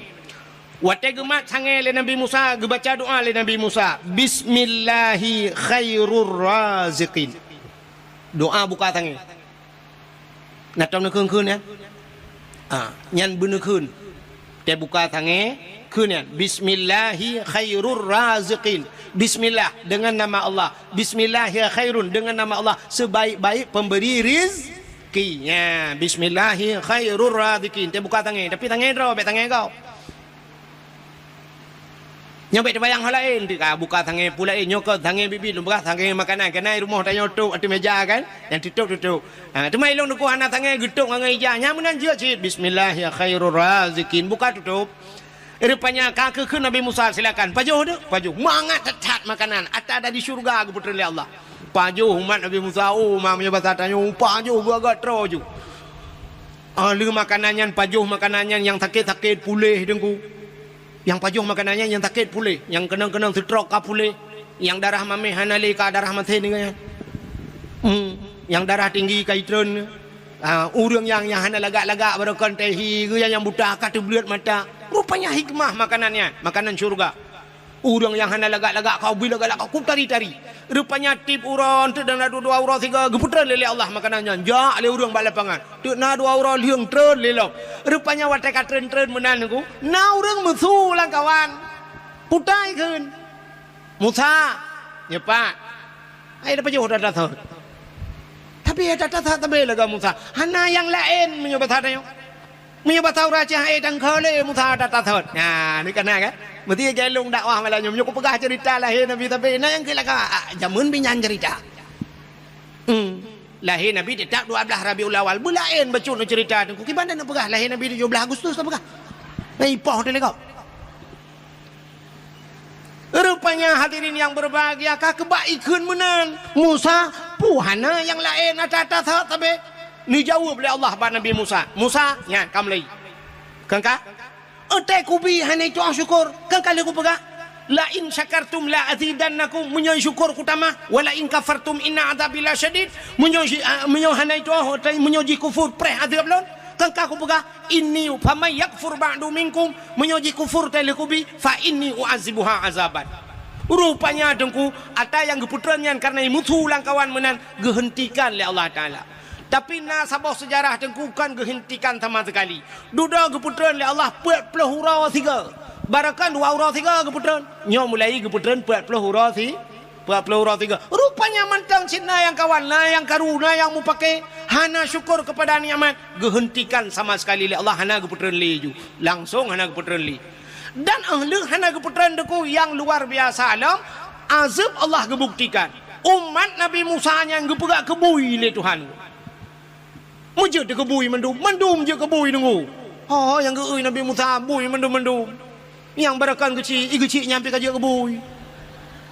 Watée geumat sangée lé Nabi Musa, geubaca doá lé Nabi Musa, "Bismillahi khairur raziqin." Doá buka sangée. Na tom neukheun-kheun nyan? Ah, nyan beuneukheun. Teubuka sangée, kheun nyan, "Bismillahi khairur raziqin." Bismillah, dengan nama Allah. "Bismillahi khairun," dengan nama Allah, sebaik-baik pemberi rezeki. Nya, "Bismillahi khairur raziqin." Teubuka sangée, tapi sangée droe, bék sangée gob. Nyoe bék teubayang hal laén, teuka buka sangée peue laén, nyoe keuh sangée biet-biet, lôn peugah sangée makanan, keunan rumoh tanyoe tôb ateueh méja kan, nyang teutôb-teutôb. Ha, teuma ilôn teungku hana sangée geutôb ngon ija, nyan meunan jeuet cit, "Bismillahi khairur raziqin," buka teutôb. Rupanya ka geukheun Nabi Musa, "Silakan, pajoh deuh, pajoh." Mangat that-that makanan, ata dari syeuruga geupeutreun lé Allah. Pajoh umat Nabi Musa, oh, ma meunyoe basa tanyoe, pajoh geuagak troe ju. Ah, lheueh makanan nyan, pajoh makanan nyan, nyang sakét-sakét puléh teungku. Nyang pajoh makanan nyan nyang sakét puléh, nyang keunong-keunong seutrok ka puléh, nyang darah mamèh hana lé ka darah masen nyan. Hmm, nyang darah tinggi ka itreun. Ah, ureuëng nyang, nyang hana lagak-lagak baroe kon teuhi, geu nyang, nyang buta ka teubleuet mata. Rupanya hikmah makanan nyan, makanan syurga. Ureuëng nyang hana lagak-lagak kau, bui lagak-lagak kau, tari-tari. Rupanya tiep uroe, teuk na dua-dua uroe sigoe, geupeutreun lé Allah makanan nyan. Jak lé ureuëng bak lapangan. Teuk na dua uroe lheueng treun lé lom. Rupanya watée ka treun-treun meunan Teungku, na ureuëng meusu lam kawan. Putai kheun. Musa, nyoe pat. Hai tapajoh that-that thot. Tapi that-that thot sabe lagak Musa. Hana nyang laén meunyoe basa tanyoe. Meunyoe basa ureuëng Aceh hai tangka lé Musa that-that thot. Nah, ni kana kan? Mesti galong dakwah malam nyoe. Meunyoe kupeugah cerita lahé Nabi sabe, na nyang keu lagak, ah, jameun binyan cerita. Hmm. Lahé Nabi teutap dua belas Rabiul Awal. Beulaén bacut cerita Teungku. Kiban na peugah lahé Nabi tujoh belas Agustus tapeugah. Nah, ipoh teuh lé kau. Rupanya hadirin yang berbahagia, ka keubak ikheun meunan. Musa, peue hana nyang laén ata-ata sabe? Neujaweueb lé Allah bak Nabi Musa. Musa, nyan ka mulai. Kengka? Ente kubi hana itu'oh syukur. Kengka lé kupeugah. La in syakartum la azidannakum, meunyoe syukur kutamah. Wa la in kafartum inna azabi lasyadid. Meunyoe sy-, ah, meunyoe hana itu'oh, meunyoe jih kufur, preh azab lôn. Kengka kupeugah. Inni faman yakfur ba'du minkum, meunyoe jikufur teuh lé kubi, fa inni u'azibuha azaban. Rupanya Teungku, ata nyang geupeutreun nyan kareuna meusu lam kawan meunan geuheuntikan lé Allah Taala. Tapi na saboh seujarah Teungku kon geuheuntikan sama sekali. Dudoe geupeutreun lé Allah peuet ploh uroe sigoe. Barokon dua uroe sigoe geupeutreun. Nyoe mulai geupeutreun peuet ploh uroe si Peuet ploh uroe sigoe. Rupanya mantong cit na nyang kawan, na nyang karu, na nyang mupake. Hana syukur kepada nikmat. Geuheuntikan sama sekali lé Allah, hana geupeutreun lé ju. Langsong hana geupeutreun lé. Dan 'oh lheueh hana geupeutreun Teungku nyang luar biasa lom, azab Allah geubuktikan. Umat Nabi Musa nyan geupeugah keu bui lé Tuhan. Meujeuet keu bui mandum, mandum jeuet keu bui Teungku. Ho, nyang geu-eu Nabi Musa bui mandum-mandum. Nyang barokon geuchik, i geuchik nyan pih ka jeuet keu bui.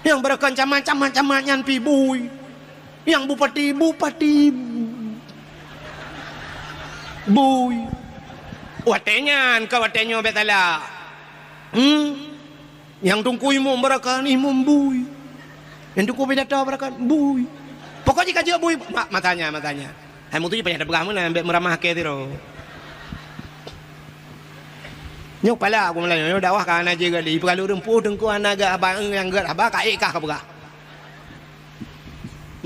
Nyang barokon camat, camat, camat nyan pih bui. Nyang bupati, bupati bui. Watée nyan ka watée nyoe bék salah. Hmm. Nyang teungku imum barokon, imum bui. Nyang teungku pidato barokon, bui. Pokok jih ka jeuet bui, ma-, masanya, masanya. Hai mutu jih payah tapeugah meunan, bék meuramah kée sidroe. Nyoe pala aku mulai, nyoe dakwah ka hana jeuet gali. Peugah lôn puih teungku hana gét haba, nyang gét haba ka ék kah ka peugah.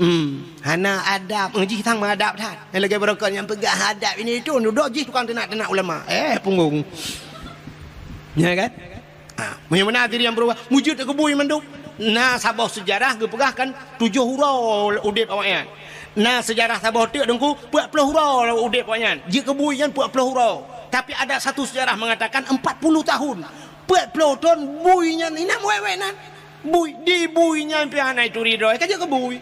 Hmm, hana adab. Eh, jih sang meuadab that. Nyang lagée barokon nyang peugah adab ini itu, dudoe jih tukang teunak-teunak ulama. Eh, punggong. Ya kan? Ha, meunyoe meunan diri nyang beurubah, meujeuet keu bui mandum. Na saboh seujarah geupeugah kan tujoh uroe udeb awaknyan. Na seujarah saboh teuk Teungku, peuet ploh uroe udeb awaknyan. Jeuet keu bui nyan peuet ploh uroe. Tapi ada satu sejarah mengatakan empat puluh tahun. Peuet ploh thon bui nyan inam wék-wék nan. Bui, di bui nyan pih hana ituri droe, ka jeuet keu bui.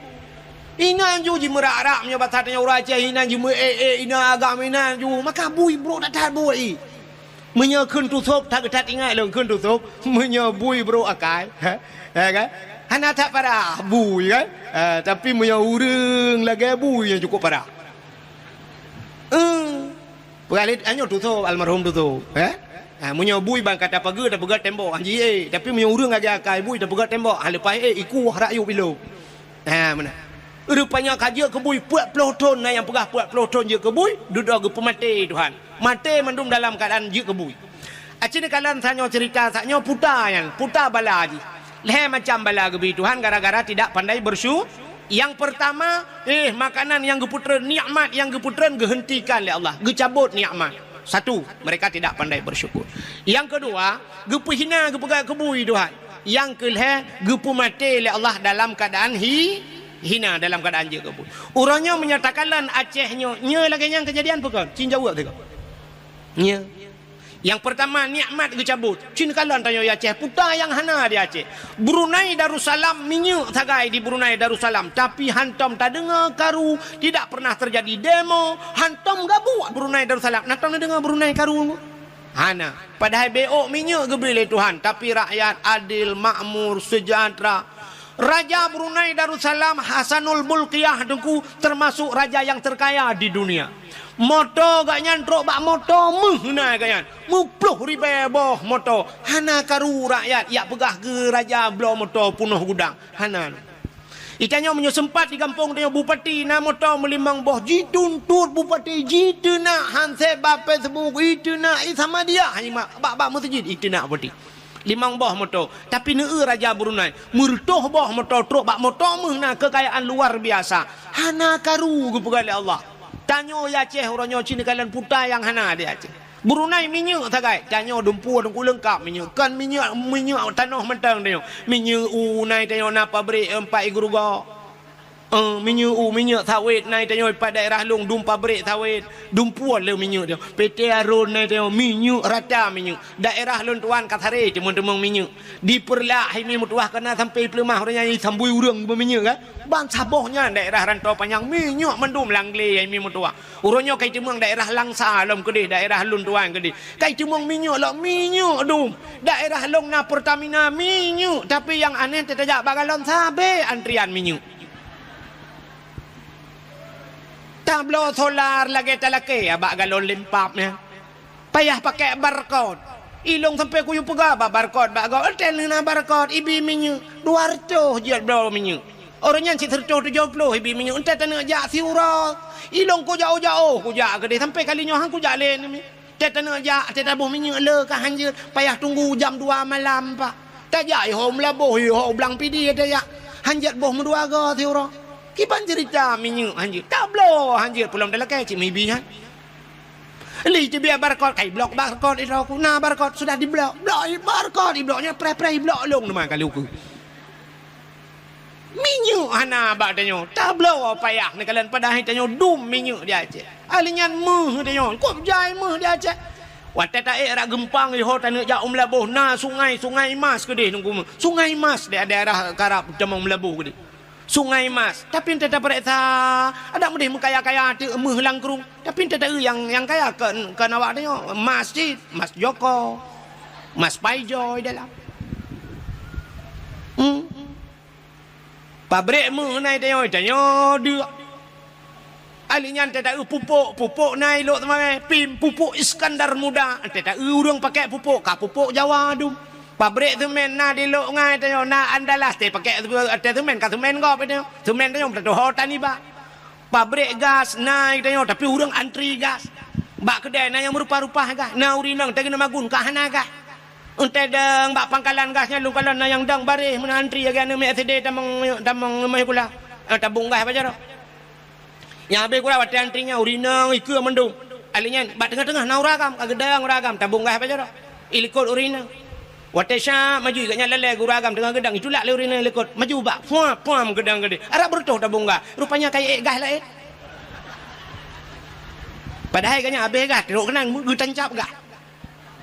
Inan ju jimeurak-rak meunyoe basa tanyoe ureuëng Aceh, inan jimeuék-ék, inan agam inan ju. Maka bui brok that-that bui. Meunyoe kheun tusôb, that, that ingat lôn kheun tusôb, meunyoe bui brok akai, ha? Ya kan? Hana that parah bui kan? Ha, tapi meunyoe ureuëng lagée bui nyang cukup parah. Eh. Peugah lé, nyoe tusôb, almarhum tusôb, eh? Ha, meunyoe bui ban ka tapeugét, tapeugét tembok, han jiék. Tapi meunyoe ureuëng lagée akai bui, tapeugét tembok, ha, leupah ék, ikueh rakyueb ilong. Ha, meunan. Rupanya ka jeuet keu bui peuet ploh thon, na nyang peugah peuet ploh thon jeuet keu bui, dudoe geupeumaté Tuhan. Maté mandum dalam keuadaan jeuet keu bui. Aci neukalon tanyoe cerita, tanyoe puta nyan, puta bala jih. Lhée macam bala geubri Tuhan gara-gara tidak pandai bersyu-, Nyang peurtama, eh, makanan nyang geupeutreun, nikmat nyang geupeutreun geuheuntikan lé Allah, geucabot nikmat. Satu, mereka tidak pandai bersyukur. Nyang keudua, geupeuhina, geupeugah keu bui Tuhan. Nyang keulhée, geupeumaté lé Allah dalam keuadaan hi-, hina, dalam keuadaan jeuet keu bui. Uroe nyoe meunyoe takalon Aceh nyoe, nyoe lagée nyan keujadian peue kon? Cit jaweueb sigoe. Nyoe. Nyang peurtama, nikmat geucabot. Cit kalon tanyoe di Aceh, peue nyang hana di Aceh. Brunei Darussalam minyeuk sagai di Brunei Darussalam, tapi hantom tadeungoe karu, tidak pernah terjadi demo, hantom gabuek Brunei Darussalam. Na tom neudeungoe Brunei karu? Hana. Padahai bék minyeuk geubri lé Tuhan, tapi rakyat adil, makmur, sejahtera. Raja Brunei Darussalam Hasanul Bolkiah Teungku termasuk raja yang terkaya di dunia. Moto gobnyan trok bak moto meuh na gobnyan. Meuploh ribée boh moto. Hana karu rakyat jak peugah keu raja bloe moto peunoh gudang. Hana. Itanyoe meunyoe seumpat di gampông tanyoe bupati na moto meulimong boh, jituntot bupati, jiteunak handset bak Facebook, iteunak i Samadiyah, hana bak, bak meuseujid iteunak bupati. Limong boh moto. Tapi neueu raja Brunei, meureutôh boh moto trok bak moto meuh na keukayaan luar biasa. Hana karu geupeugah lé Allah. Tanyoe i Aceh uroe nyoe cit neukalon puta nyang hana di Aceh. Brunei minyeuk sagai, tanyoe dumpeue teungku leungkap minyeuk. Kon minyeuk, minyeuk tanoh mantong tanyoe. Minyeuk u na tanyoe na pabrik, eh, Empat Geruga. Eh, minyeuk u, minyeuk sawét na tanyoe pat daerah lôn dum pabrik sawét. Dumpeue le minyeuk tanyoe. P T Arun na tanyoe minyeuk rata minyeuk. Daerah lôn tuan ka saré teumong-teumong minyeuk. Di Peureulak hai mi meutuwah ka na sampai Peuleumah uroe nyan sambui ureuëng beuminyeuk kan. Ban saboh nyan daerah Rantau Panyang minyeuk mandum lam glé hai mi meutuwah. Uroe nyoe kai teumeung daerah Langsa lom keudeh, daerah lôn tuan keudeh. Kai teumeung minyeuk lom, minyeuk dum. Daerah lôn na Pertamina minyeuk, tapi nyang aneh teutajak bak galon sabe antrian minyeuk. Tabloe solar lagée talakée bak galon lempap nyan. Payah pakai barcode. Ilong sampai kuyue peugah bak barcode bak gob. Entée na barcode ibi minyeuk dua reutôh jeuet bloe minyeuk. Uroe nyan cit sireutôh tujoh ploh ibi minyeuk entée taneuk jak siuroe. Ilong kujak-ujak oh kujak keudeh sampai kali nyoe han kujak lé nami. Entée taneuk jak entée taboh minyeuk le ka hanjeuet payah tunggu jam dua malam pak. Tajak iho meulaboh iho blang pidi tajak hanjeuet boh meudua go siuroe. Kiban cerita minyeuk hanjeuet tabloe hanjeuet peulom talakée cit mibi han. Li teubiet barcode, kai blok barcode itu aku. Na barcode sudah diblok. Blok barcode, ibloknya preh-preh iblok long teuma kali uku. Minyeuk hana bak tanyoe. Tabloe payah neukalon padahai tanyoe dum minyeuk di Aceh. Ahli nyan meuh tanyoe. Kop jai meuh di Aceh. Watée taék rak geumpang iho taneuk jak u Meulaboh na sungai, Sungai Mas keudeh nunggu meuh. Sungai Mas di daerah karab tamong Meulaboh keudeh. Sungai Mas. Tapi entée tapareksa, adak meudeh meukaya-kaya teuk meuh langkrueng. Tapi entée taeu nyang, nyang kaya kon, kon awak tanyoe. Mas cit, mas Joko, mas Paijoy dalam. Hmm. Pabrik meuh na i tanyoe, tanyoe deuk. Ahli nyan tataeu pupuk, pupuk na i Lhokseumawe, pim, pupuk Iskandar Muda. Tataeu ureuëng pakai pupuk, ka pupuk Jawa dum. Pabrik semen na di Lhokseumawe tanyoe, na Andalas, teupakai ateueh semen, ka semen gob tanyoe. Semen tanyoe beutatuho taniba. Pabrik gas na i tanyoe, tapi ureuëng antri gas. Bak keudai na nyang meurupa-rupa gas, na ureuëng inong teugeuna magun ka hana gas. Entée dong bak pangkalan gas nyan lôn kalon na nyang dong baréh meunan antri lagée aneuk miet S D tamong, tamong meuh sikula. Eh, tabong gas bak jaroe. Nyang habéh sikula watée antri nyan ureuëng inong ikeue mandum. Ahli nyan bak teungoh-teungoh na ureuëng agam, ka geudong ureuëng agam tabong gas bak jaroe. Ilikot ureuëng inong. Watée sya maju gobnyan lalée gurée agam teungoh geudong itulak lé ureuëng inong ilikot. Maju bak puam-puam geudong keudeh. Arab beureutoh tabong gas. Rupanya ka ék gas laén. Padahai gobnyan habéh gas trok keunan geutancab gas.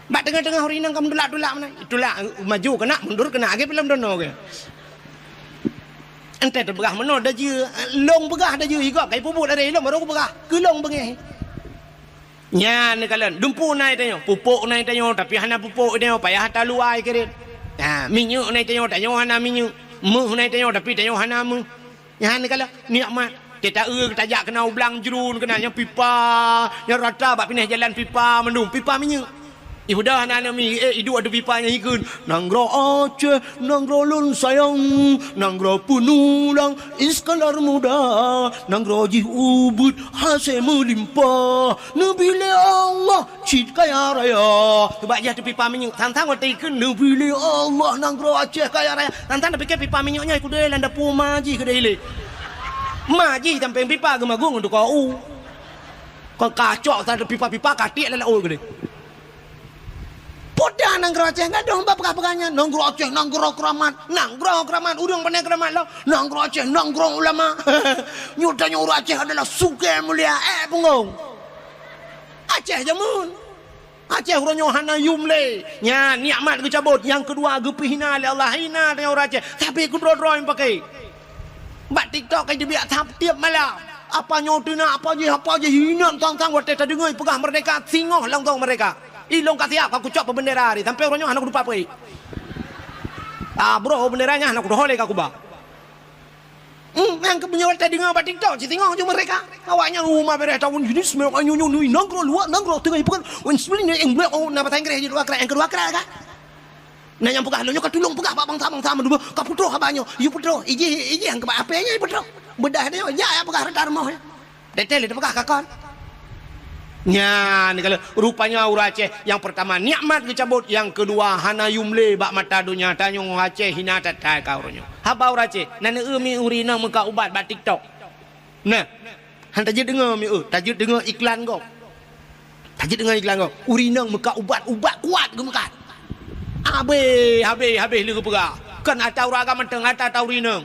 Bak teungoh-teungoh ureuëng inong ka meutulak-tulak meunan. Tulak maju keunak mundur keunak lagée filem dono geuh. Entée teupeugah meunoe dajeue, long peugah dajeue, i gob ka ipeubuet lagée ilong barô kupeugah, keu long beungéh. Nyan neukalon, dumpeue na i tanyoe, pupuk na i tanyoe, tapi hana pupuk i tanyoe, payah taluwa i kirém. Ha, minyeuk na i tanyoe, tanyoe hana minyeuk. Meuh na i tanyoe, tapi tanyoe hana meuh. Nyan neukalon nikmat. Teuta eu tajak keunoe u blang jruen keunan nyang pipa, nyang rata bak pineh jalan pipa mandum, pipa minyeuk. Ibuda hana aneuk mi, eh, iduek ateueh pipa nyang ikheun, "Nanggroe Aceh, nanggroe lôn sayang, nanggroe peunulang, Iskandar Muda, nanggroe jih ubit, hasé meulimpah, neubi lé Allah cit kaya raya." Teubak jih ateueh pipa minyeuk, sang-sang watée ikheun, "Neubi lé Allah nanggroe Aceh kaya raya." Sang-sang tapike pipa minyeuk nyan ikudée lam dapu ma jih keudeh ilée. Ma jih sampéng pipa geumagung untuk kau. Kon kacok sa pipa-pipa ka tiek lam laôt keudeh. Peue nanggroe Aceh gadôh bak peugah-peugah nyan, nanggroe Aceh nanggroe keuramat, nanggroe keuramat, ureuëng pane keuramat lom, nanggroe Aceh nanggroe ulama. Nyoe tanyoe ureuëng Aceh adalah sugée mulia, eh, punggong. Aceh jameun. Aceh uroe nyoe hana yum lé. Nyan nikmat geucabot, nyang keudua geupeuhina lé Allah, hina tanyoe ureuëng Aceh. Tapi keudroe-droe nyang pakai. Bak TikTok ka jibiak sab tiep malam. Apa nyoe teunak, apa jih, apa jih, inong sang-sang watée tadeungoe peugah merdeka, singoh langsong merdeka. Ilong ka siap ka kucok peubeundera hari, sampai uroe nyoe hana kutupa peue. Ah, bro, beundera nyan hana kudoh lé ka kuba. Hmm, nyang keu meunyoe watée deungoe bak TikTok, cit singoh ju merdeka. Awaknyan uma bereh tahun jenis meunyoe nyoe nyoe nanggroe luwa nanggroe teungoh ipeugah. Wen sebenarnya yang blek oh na bahasa Inggris je dua krak, yang kedua krak kan. Na nyang peugah lôn nyoe ka tulông peugah bak bansa-bansa meudubeuh, ka peutroh haba nyoe. Yue peutroh, ijih, ijih nyang keubat apée nyan peutroh. Beudah nyoe, jak ya peugah reuta rumoh nyan. Teuntèe lé teupeugah ka kon. Nyan kalau rupanya ureueng Aceh nyang peurtama nikmat geucabot, nyang keudua hana yum lé bak mata donya. Tanyoe Aceh hina that-that ka uroe nyoe. Haba ureueng Aceh, na neu-eu mi ureueng inong meukat ubat bak TikTok. Nah, han tajeuet deungoe mi eu, tajeuet deungoe iklan gob. Tajeuet deungoe iklan gob. Ureueng inong meukat ubat, ubat kuat geumeukat. Habéh, habéh, habéh lé geupeugah. Kon ata ureueng agam mantong, ata, ata ureueng inong.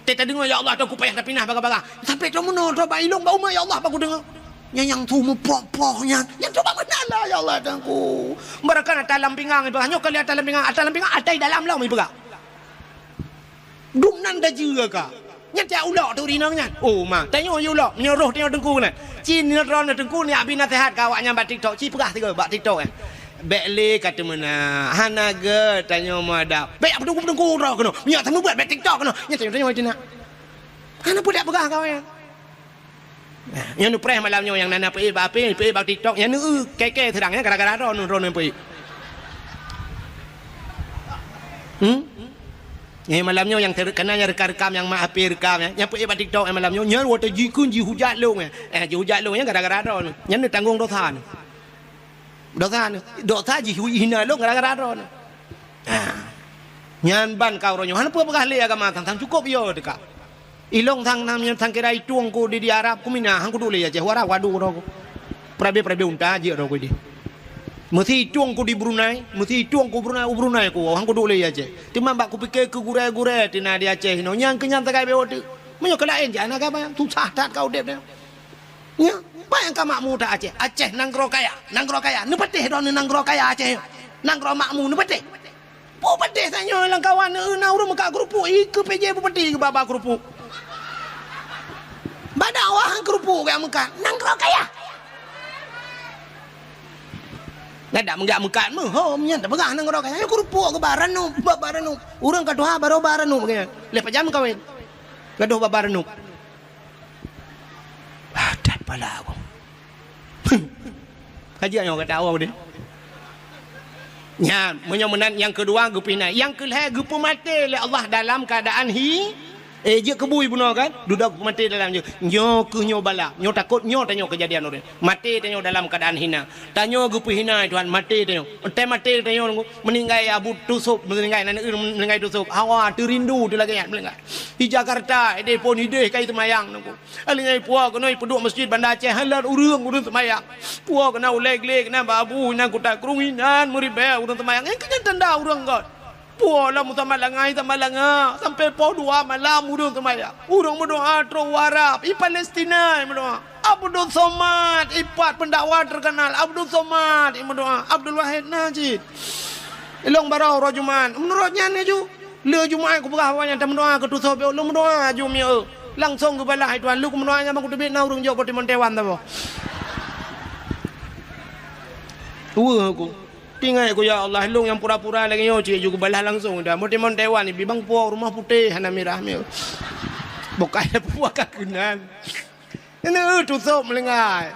Teuka tadeungoe, "Ya Allah, droe kupayah tapinah baga-baga." Sampai droe meunoe, droe bak ilong, bak umat, "Ya Allah, baku deungoe." Nyang, nyang su meupoh-poh nyan. Nyang coba meunan lah, "Ya Allah, Tuhanku." Barangkan ata lam pingang ipeugah. Nyoe kali ata lam pingang, ata lam pingang, ata i dalam lom ipeugah. Dum nan dajeue ka. Nyan tiap ulok tu rinong nyan. Oh, ma, tanyoe yue ulok, meunyoe roh tanyoe teungku nyan. Ci nyoe droeneuh teungku, nyak bi naseuhat keu awaknyan bak TikTok. Ci peugah sigoe bak TikTok nyan. Bék lé ka teumeunak, hana gét tanyoe meuadab. Bék teungku-teungku droe keunoe. Meunyoe tamubuet bék TikTok keunoe. Nyan tanyoe, tanyoe teunak. Hana peue dak peugah keu awaknyan. Nah, nyoe neupreh malam nyoe nyang na, na peuék bak H P, peuék bak TikTok, nyan neu-eu kèe-kèe seudang nyan gara-gara droeneuh, droeneuh peuék. Hmm? Nyoe malam nyoe nyang ter-, kana nyang rekam-rekam nyang mak H P rekam nyan, nyang peuék bak TikTok nyan malam nyoe, nyan watèe jikheun jihujat lôn nyan. Eh, jihujat lôn nyan gara-gara droeneuh. Nyan neutanggong dosa nyoe. Dosa nyoe, dosa jih hina lôn gara-gara droeneuh. Ha. Nyan ban ka uroe nyoe, hana peue peugah lé agama sang, sang cukôp yo teuka. Ilong sang nam nyan sang kira itueng ku di, di Arab ku mina, han kuduek lé Aceh, u Arab wadu droe ku. Peurabe-peurabe unta jeuet droe ku di. Meusi itueng ku di Brunei, meusi itueng ku Brunei, u Brunei ku, han kuduek lé Aceh. Teuma bak kupike keu gurèe-gurèe ti na di Aceh inoe, nyan keu nyan sagai bewok teuk. Meunyoe keu laén jak na agama, susah that ka udép nyoe. Nyan, bah nyang ka makmu that Aceh. Aceh nanggroe kaya, nanggroe kaya. Neupatéh droeneuh nanggroe kaya Aceh nyoe. Nanggroe makmu neupatéh. Peue patéh tanyoe lam kawan, na ureueng meukat keurupuk, ikeue P J bupati geuba-ba keurupuk. Bak dakwah keurupuk gaya meukat, nanggroe kaya. Ngadak meugak meukat meuhom nyan tapeugah nanggroe kaya. Nyoe keurupuk geuba ranup, ba-ba ranup. Ureueng ka tuha barô ba ranup gaya. Lheuh pajan meukawen. Gadoh ba-ba ranup. Ah, that pala aku. Ka jeuet nyoe gata awak deh. Nyan, meunyoe meunan nyang keudua geupeuhina, nyang keulhèe geupeumaté lé Allah dalam keuadaan hi, eh, jeuet keu bui bunoe kan? Dudoe geupeumaté dalam jeuet. Nyoe keuh nyoe bala, nyoe takot nyoe tanyoe keujadian ureueng. Maté tanyoe dalam keuadaan hina. Tanyoe geupeuhina, Tuhan, maté tanyoe. Entah maté tanyoe, meuninggai Abu Tusop, meuninggai, na neu-eu meuninggai Tusop. Hawa, teurindu teu lagèe nyan meuninggai. Di Jakarta, ideh phon ideh kai seumayang nunggu. Alingai puwoe keunoe peuduek masjid Banda Aceh, halat ureueng, ureueng seumayang. Puwoe keunoe ulèe glé keunoe bak abu inan kuta krueng inan meuribèe ureueng seumayang. Nyan keuh nyan tanda ureueng göt. Puwoe lam meusamat langai, samat langa, sampai poh dua malam ureueng seumayang. Ureueng meudoa trok u Arab, i Palestina meudoa. Abdul Somad, i pat peundakwa teukeunal, Abdul Somad, i meudoa. Abdul Wahid Najib. Ilong baroe uroe Jumat. Meunurot nyan laju. Lheuh Jumat kupeugah awaknyan tameudoa keu Tusop, lôn meudoa aju mieu. Langsong geubalah, "Hai Tuhan, lôn meudoa nyan ban kuteubiet na ureueng jok boh timon Taiwan saboh." Weueh aku. Tingai aku, "Ya Allah, lôn nyang pura-pura lagèe nyoe cit aju geubalah langsong dah. Boh timon Taiwan ibi bang puwoe rumoh putéh hana mirah mieu." Bukai puwoe ka keunan. Nyan, eh, Tusop meulinggai.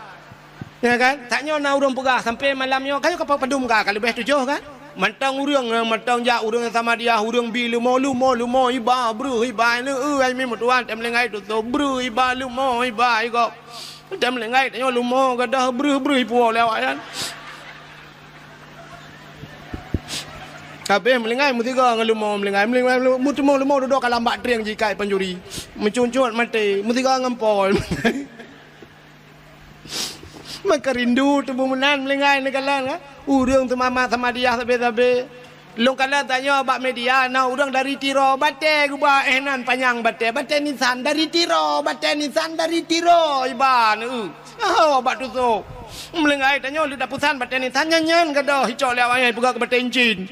Ya kan? Tanyoe na ureueng peugah sampai malam nyoe, ka nyoe ka padum ka, ka leubeh tujoh kan? Mantong ureueng, eh, mantong jak ureueng Samadiyah, ureueng bi leumo, leumo, leumo, iba, breuh, iba, leu, eh, ai mi meutuan, tém meulinggai Tusop, breuh, iba, leumo, iba, igop. Tém meulinggai tanyoe leumo, gadoh, breuh, breuh, ipuwoe lé awaknyan. Habéh meulinggai meusigoe ngon leumo meulinggai. Meulinggai, meulinggai, meuteumé leumo dudoe ka lam bak trieng jikai pancuri. Meucuncut maté, meusigoe ngon pol. Maka rindu teubeuh meunan meulinggai neukalon, kan? Ureueng seumama Samadiyah sabé-sabé. Lôn kalon tanyoe bak media, na ureueng dari Tiro, batèe geuba, eh, nan panyang batèe, batèe nisan dari Tiro, batèe nisan dari Tiro, iba neu. Oh, bak Tusop. Meulinggai tanyoe leuda peusan batèe nisan nyan, nyan gadoh icok lé awaknyan ipeugah keu batèe incin.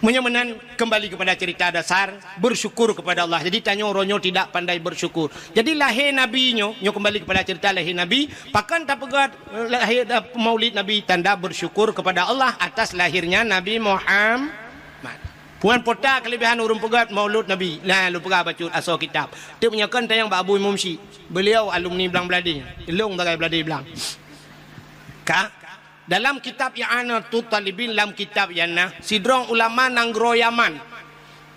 Meunyoe meunan, kembali kepada cerita dasar, bersyukur kepada Allah. Jadi, tanyoe uroe nyoe tidak pandai bersyukur. Jadi, lahé Nabi nyoe, nyoe kembali kepada cerita lahé Nabi, pakon tapeugah, eh, lahé, eh, maulid Nabi, tanda bersyukur kepada Allah atas lahirnya Nabi Muhammad. Puan pota kelebihan ureueng peugah maulud Nabi. Nah, lôn peugah bacut asoe kitab. Teuk meunyoe kon tanyong bak Abu Imum Syik. Beliau alumni Blang Bladé. Ilong sagai Bladé Blang. Ka? Dalam kitab I'anatut Talibin, lam kitab nyan na, sidroe ulama nanggroe Yaman,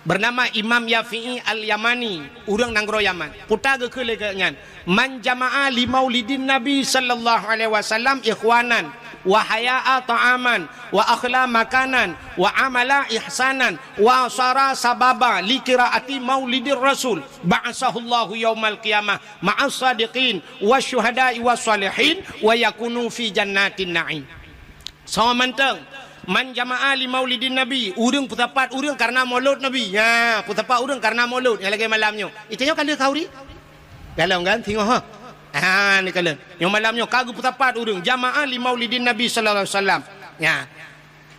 beunama Imam Yafi'i Al-Yamani, ureuëng nanggroe Yaman. Peue geukheun lagée nyan, "Man jama'a li maulidin Nabi sallallahu alaihi wasallam ikhwanan, wa haya'a ta'aman, wa akhla makanan, wa amala ihsanan, wa sara sababa li qiraati maulidir Rasul, ba'asahullahu yaumal qiyamah ma'as sadiqin, wa syuhada'i wa salihin, wa yakunu fi jannatin na'im." Soe mantong, "Man jama'a li maulidin Nabi," ureuëng peusapat ureuëng karena maulud Nabi. Ya, peusapat ureuëng karena maulud nyang lagée malam nyoe. Itu nyoe ka lheueh khauri? Galom kan? Singoh ha. Ha, ni kalon. Nyoe malam nyoe ka geupeusapat ureuëng jama'a li maulidin Nabi sallallahu alaihi wasallam. Ya.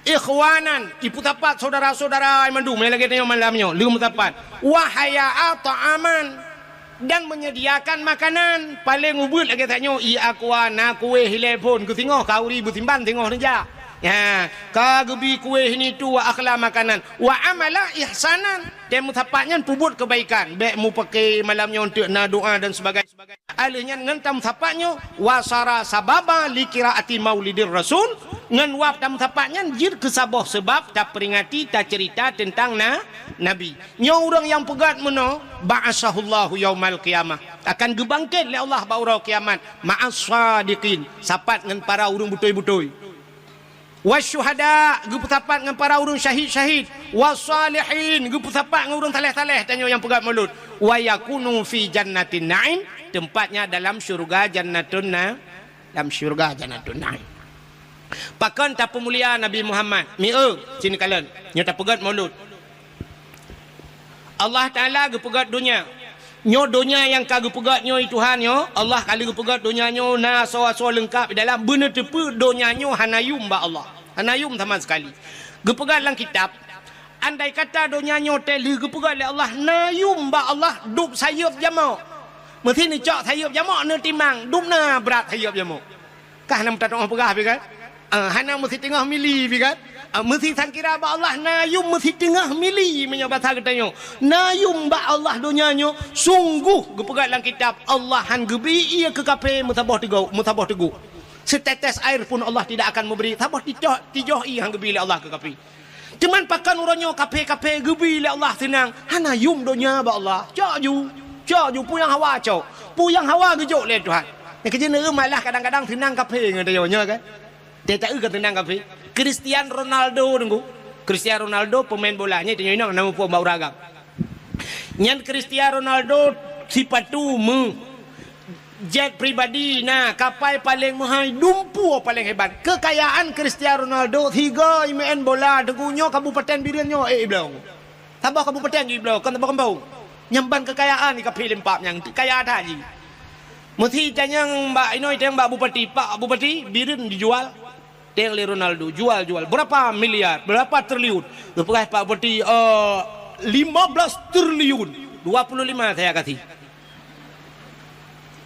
Ikhwanan, ipeusapat saudara-saudara mandum, nyang lagée nyoe malam nyoe, leuem sapat. Wa haya'a ta'aman, dan menyediakan makanan, paléng ubeuet lagée tanyoe, i aqua, na kueh, ilée phon, keu singoh, khauri, beusimban singoh neujak. Ya, ka geubi kueh ini tu, wa akhla makanan, wa amala ihsanan, dan meusapat nyan peubuet kebaikan, bék mupake malam nyoe untuk na doa dan sebagainya. Aleuh nyan ngon tameusapat nyoe, wasara sababa li qiraati maulidir rasul, ngon wab tameusapat nyan jeuet keu saboh seubab taperingati, taceurita teuntang na, Nabi. Nyoe ureuëng nyang peugét meunoe, ba'asahullahu yaumal qiyamah, akan geubangkét lé Allah bak uroe kiamat, ma'as shadiqin, sapat ngon para ureuëng beutôi-beutôi. Wasyuhada, geupeusapat ngon para ureuëng syahid-syahid. Wasalihin, geupeusapat ngon ureuëng saleh-saleh, tanyoe nyang peugét mulod. Wa yakunu fi jannatin na'im, tempatnya dalam syurga Jannatun Na-, dalam syurga Jannatun Na'im. Pakon tapeumulia Nabi Muhammad? Mieu, sini kalon, nyoe tapeugét mulod. Allah Taala geupeugét donya. Nyoe donya nyang ka geupeugét nyoe, Tuhan nyoe, Allah ka lheueh geupeugét donya nyoe na asoe-asoe leungkab di dalam, beuneuteupeue donya nyoe hana yum bak Allah. Hana yum sama sekali. Geupeugét lam kitab, andai kata donya nyoe teuh lheueh geupeugét lé Allah na yum bak Allah, dub sayeuep jamok. Meusi neucok sayeuep jamok neutimang, dub na brat sayeuep jamok. Kah na meutatong peugah pi kan? Ah, hana meusiteungoh mili pi kan? Ah, meusi sangkira bak Allah na yum meusiteungoh mili meunyoe basa geutanyoe. Na yum bak Allah donya nyoe, sungguh geupeugah lam kitab, Allah han geubi ié keu kaphé meusaboh teugok, meusaboh teugok. Setetes air pun Allah tidak akan memberi, saboh tijoh, tijoh ié han geubi lé Allah keu kaphé. Teuma pakon uroe nyoe kaphé-kaphé geubi lé Allah seunang, hana yum donya bak Allah. Cok ju, cok ju, peue nyang hawa cok. Peue nyang hawa geujok lé Tuhan. Nyang keujeuet neueu malah kadang-kadang seunang kaphé ngon tanyoe nyoe kan. Teuta eu ka seunang kaphé. Cristiano Ronaldo nunggu. Cristiano Ronaldo pemain bola nyoe tanyoe inong na muphom bak ureueng agam. Nyan Cristiano Ronaldo sipatu meu. Jet pribadi na, kapai paleng meuhai, dumpeue paleng hebat. Keukayaan Cristiano Ronaldo, sigoe imeu'en bola, teungoh nyoe kabupaten Bireuen nyoe, eh, iblong. Saboh kabupaten jih ibloe, kon saboh gampông. Nyang ban keukayaan di kaphé lempap nyang kaya that jih. Meusi tanyong bak inoe, tanyong bak bupati, "Pak Bupati, Bireuen dijual." Tanyong lé Ronaldo, "Jual, jual. Berapa miliar? Berapa triliun?" Geupeugah Pak Bupati, "Eh, lima belas triliun." "Dua puluh lima saya kasih."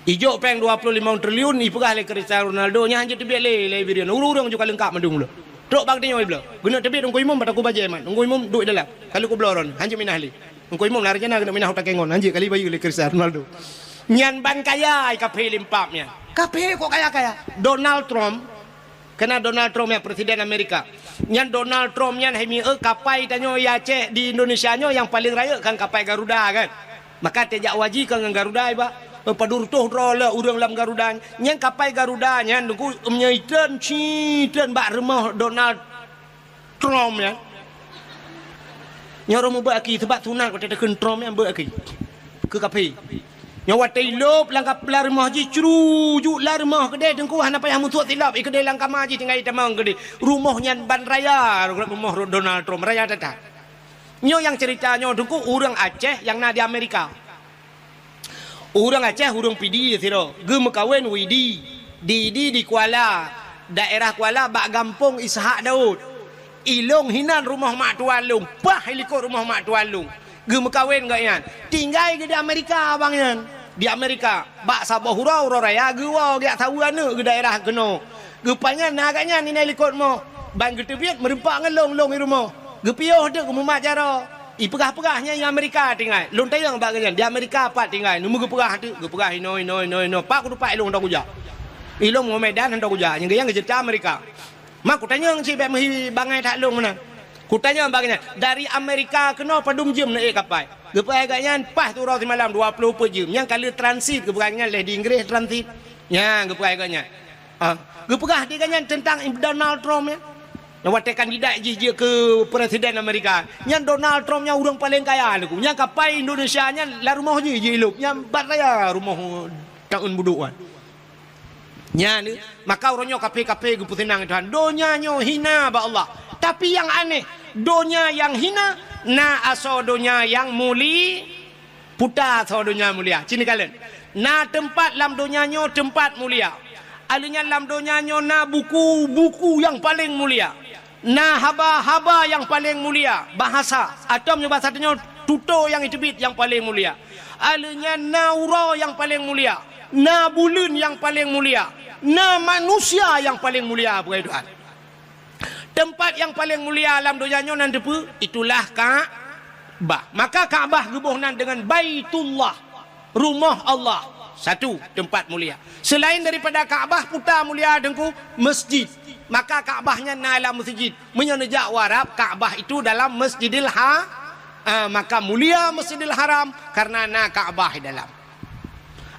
Ijok péng dua puluh lima triliun, ipeugah lé Cristiano Ronaldo, nyan hanjeuet teubiet lé, lé Bireuen. Ureueng-ureueng juga leungkap mandum lom. Trok bak geutanyoe ibloe. Geuneuk teubiet Teungku Imum bak Teungku Bajée man. Teungku Imum duek dalam. Ka lheueh kubloe droeneuh, hanjeuet minah lé. Teungku Imum na rencana geuneuk minah u Takeng ngon, hanjeuet kali bayeue lé Cristiano Ronaldo. Nyan ban kaya ai kaphé lempap nyan. Kaphé kok kaya-kaya? Donald Trump, kena Donald Trump nyan, Presiden Amerika. Nyan Donald Trump nyan hai mieu kapai tanyoe i Aceh di Indonesia nyoe nyang paleng rayeuk kan kapai Garuda kan. Maka teuh jak haji ka ngon Garuda iba. Padub reutôh droe le ureueng lam Garuda. Nyang kapai Garuda nyan Teungku, meunyoe itreun, ci treun bak rumoh Donald Trump nyan. Nyoe ureueng mubuet aki, seubab sunat watée takheun Trump nyan buet aki. Keu kaphé. Nyoe watée ilop lam kap-, lam rumoh jih, crujuk lam rumoh keudeh Teungku, hana payah musuet silop, i keudeh lam kama jih tinggai itamong keudeh. Rumoh nyan ban raya, rumoh Donald Trump, raya that-that. Nyoe nyang ceurita nyoe Teungku, ureueng Aceh nyang na di Amerika. Ureueng Aceh, ureueng Pidie sidroe, geumeukawen Widi, di, di, di Kuala, daerah Kuala bak gampông Ishak Daud. Ilong hinan rumoh mak tuan lôn, paih likot rumoh mak tuan lôn. Geumeukawen gobnyan. Tinggai geuh di Amerika abang nyan. Di Amerika, bak saboh uroe, uroe raya geuwoe geujak saweue aneuk geuh daerah keunoe. Geupajan na gobnyan inan likot rumoh. Ban geuteubiet meureumpok ngon lôn, lôn i rumoh. Geupiôh teuk geumumat jaroe. Ipeugah-peugah nyan i Amerika tinggai. Lôn tanyong bak gobnyan, di Amerika pat tinggai. Neumeu geupeugah teuk, geupeugah inoe, inoe, inoe, inoe. Pat kudeupak ilong hantom kujak. Ilong Muhammad dan hantom kujak. Nyang geupeugah geujeuet Amerika. Ma kutanyong cit bèk meuhi bangai that lôn meunan. Kutanyong bak gobnyan, dari Amerika keunoe padum jeuem neuék kapai? Geupeugah gobnyan, paih siuroe simalam dua ploh peuet jeuem. Nyang ka lheueh transit geupeugah gobnyan lé di Inggréh transit. Nyan geupeugah gobnyan. Ah, geupeugah di gobnyan teuntang Donald Trump nyan. Nyang watèe kandidat jih jeuet keu presiden Amerika. Nyan Donald Trump nyan ureueng paleng kaya lagu. Nyan kapai Indonesia nyan lam rumoh jih jilôb. Nyan bat raya rumoh taun budok nyan. Nyan, maka uroe nyoe kaphé-kaphé geupeuseunang Tuhan. Donya nyoe hina bak Allah. Tapi nyang aneh, donya nyang hina na asoe donya nyang muli-, puta asoe donya mulia. Ci neukalon. Na teumpat lam donya nyoe teumpat mulia. Alheuh nyan lam donya nyoe na buku-buku nyang paleng mulia. Na haba-haba nyang paleng mulia, bahasa. Atau meunyoe bahasa tanyoe, tutoe nyang jiteubiet nyang paleng mulia. Alheuh nyan na uroe nyang paleng mulia, na buleuen nyang paleng mulia, na manusia nyang paleng mulia, peugah Tuhan. Teumpat nyang paleng mulia lam donya nyoe nan teupeue? Itulah Ka'bah. Maka Ka'bah geuboh nan deungon Baitullah. Rumoh Allah, satu teumpat mulia. Seulaén daripada Ka'bah, puta mulia Teungku, masjid. Maka Ka'bah nyan na lam masjid. Meunyoe neujak u Arab, Ka'bah itu dalam Masjidil Ha-, ah, maka mulia Masjidil Haram karena na Ka'bah di dalam.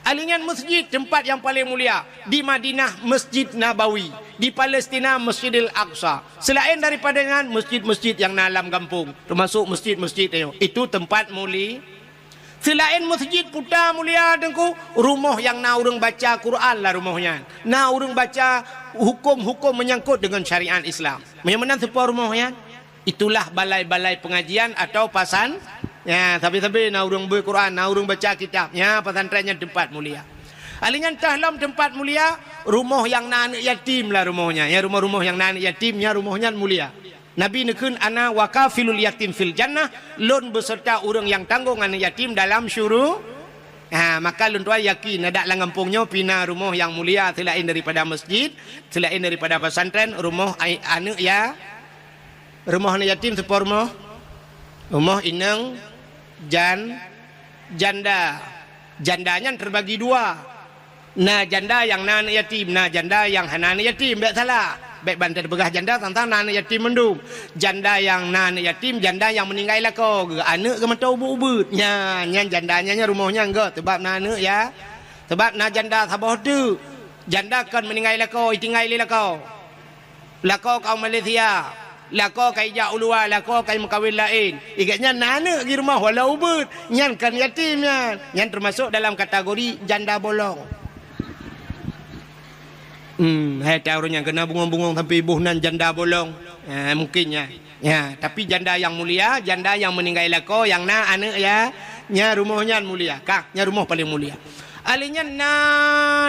Alheuh nyan masjid teumpat nyang paleng mulia. Di Madinah, Masjid Nabawi. Di Palestina, Masjidil Aqsa. Seulaén daripada nyan, masjid-masjid nyang na lam gampông, teumasok masjid-masjid nyoe. Itu teumpat muli-, Seulaén masjid puta mulia Teungku, rumoh nyang na ureueng baca Quran lam rumoh nyan. Na ureueng baca huköm-huköm meunyangkot deungon syariat Islam. Meunyoe meunan soe po rumoh nyan? Itulah balai-balai pengajian atau pasan-, ya, sabe-sabe na ureueng beuet Quran, na ureueng baca kitab. Ya, pesantren nyan teumpat mulia. Alheuh nyan teuh lom teumpat mulia, rumoh nyang na aneuk yatim lam rumoh nyan. Ya, rumoh-rumoh nyang na aneuk yatim, ya, rumoh nyan mulia. Nabi neukheun, "Ana wa kafilul yatim fil jannah," lôn beuseurta ureueng nyang tanggong aneuk yatim dalam syuru-, ha, maka lôn tuan yakin, adak lam gampông nyoe pih na rumoh nyang mulia seulaén daripada masjid, seulaén daripada pesantren, rumoh ai-, aneuk ya-, rumoh aneuk yatim soe po rumoh? Rumoh inong jan-, janda. Janda nyan teubagi dua. Na janda nyang na aneuk yatim, na janda nyang hana aneuk yatim, bèk salah. Bèk ban tapeugah janda sang-sang na aneuk yatim mandum. Janda nyang na aneuk yatim, janda nyang meuninggai lakoe geuh, aneuk geuh mantong ubit-ubit. Nyan, nyan janda nyan, nyan rumoh nyan geuh, sabab na aneuk ya-, sabab na janda saboh teuk. Janda kon meuninggai lakoe, itinggai lé lakoe. Lakoe ka u Malaysia, lakoe ka ijak u luwa, lakoe ka imeukawen laén. Ikat nyan na aneuk di rumoh walau ubit, nyan kon yatim nyan. Nyan teumasok dalam kategori janda bolong. Hmm, hai ta ureueng nyang keuneuk bungong-bungong sampoe iboh nan janda bolong. Ha, mungkin nyan. Ya, tapi janda nyang mulia, janda nyang meuninggai lakoe, nyang na aneuk ya, nyan rumoh nyan mulia. Ka, nyan rumoh paleng mulia. Alheuh nyan na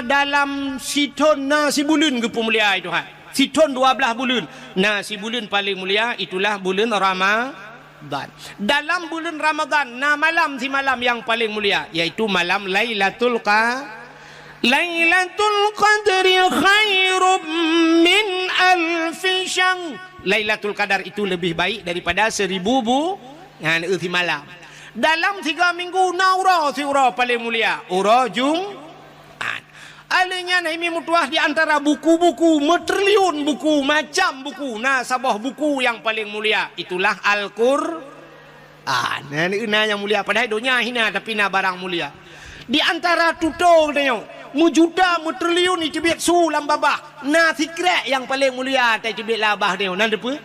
dalam sithon na sibuleuen geupeumulia Tuhan. Sithon dua blaih buleuen. Na sibuleuen paleng mulia, itulah buleuen Ramadhan. Dalam buleuen Ramadhan na malam simalam nyang paleng mulia, yaitu malam Lailatul Qa-, Lailatul Qadri khairum min alfi syahr. Lailatul Qadar itu lebih baik daripada seribu bu-, nyan, eh, simalam. Dalam tiga minggu na uroe siuroe paleng mulia, uroe Jum-, Alheuh nyan hai meutuah di antara buku-buku, meutriliun buku, macam buku, na saboh buku nyang paleng mulia, itulah Al-Qur'an. Na, na nyang mulia, padahai donya hina, tapi na barang mulia. Di antara tutoe geutanyoe, meujuta, meutriliun iteubiet su lam babah, na sikrék nyang paleng mulia taiteubiet lam babah tanyoe, nan teupeue?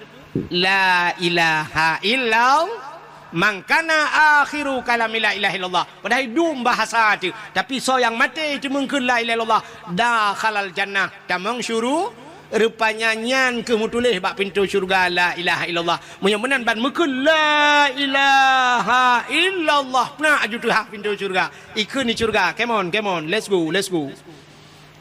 La ilaha illallah. "Man kana akhiru kalami la ilaha illallah." Padahai dum bahasa teuh, tapi soe nyang maté teumeung kheun la ilaha illallah, dakhalal jannah, tamong syuru-, rupanya nyan keuh meutuléh bak pintoe syeuruga la ilaha illallah. Meunyoe meunan ban meukheun la ilaha illallah, peunak aju teuhah pintoe syeuruga. Ikheun di syeuruga, "Come on, come on, let's go, let's go."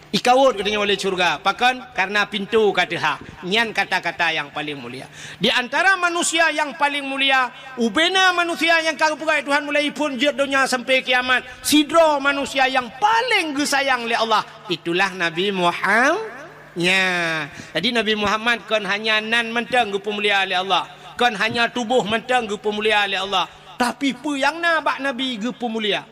Ikawot geutanyoe lé syeuruga. Pakon? Karena pintoe ka teuhah. Nyan kata-kata nyang paleng mulia. Di antara manusia nyang paleng mulia, ubena manusia nyang ka geupeugah Tuhan mulai phon jeuet donya sampai kiamat, sidroe manusia nyang paleng geusayang lé Allah, itulah Nabi Muham-, nya. Jadi Nabi Muhammad kon hanya nan mantong geupeumulia lé Allah, kon hanya tuboh mantong geupeumulia lé Allah, tapi peue nyang na bak Nabi geupeumulia.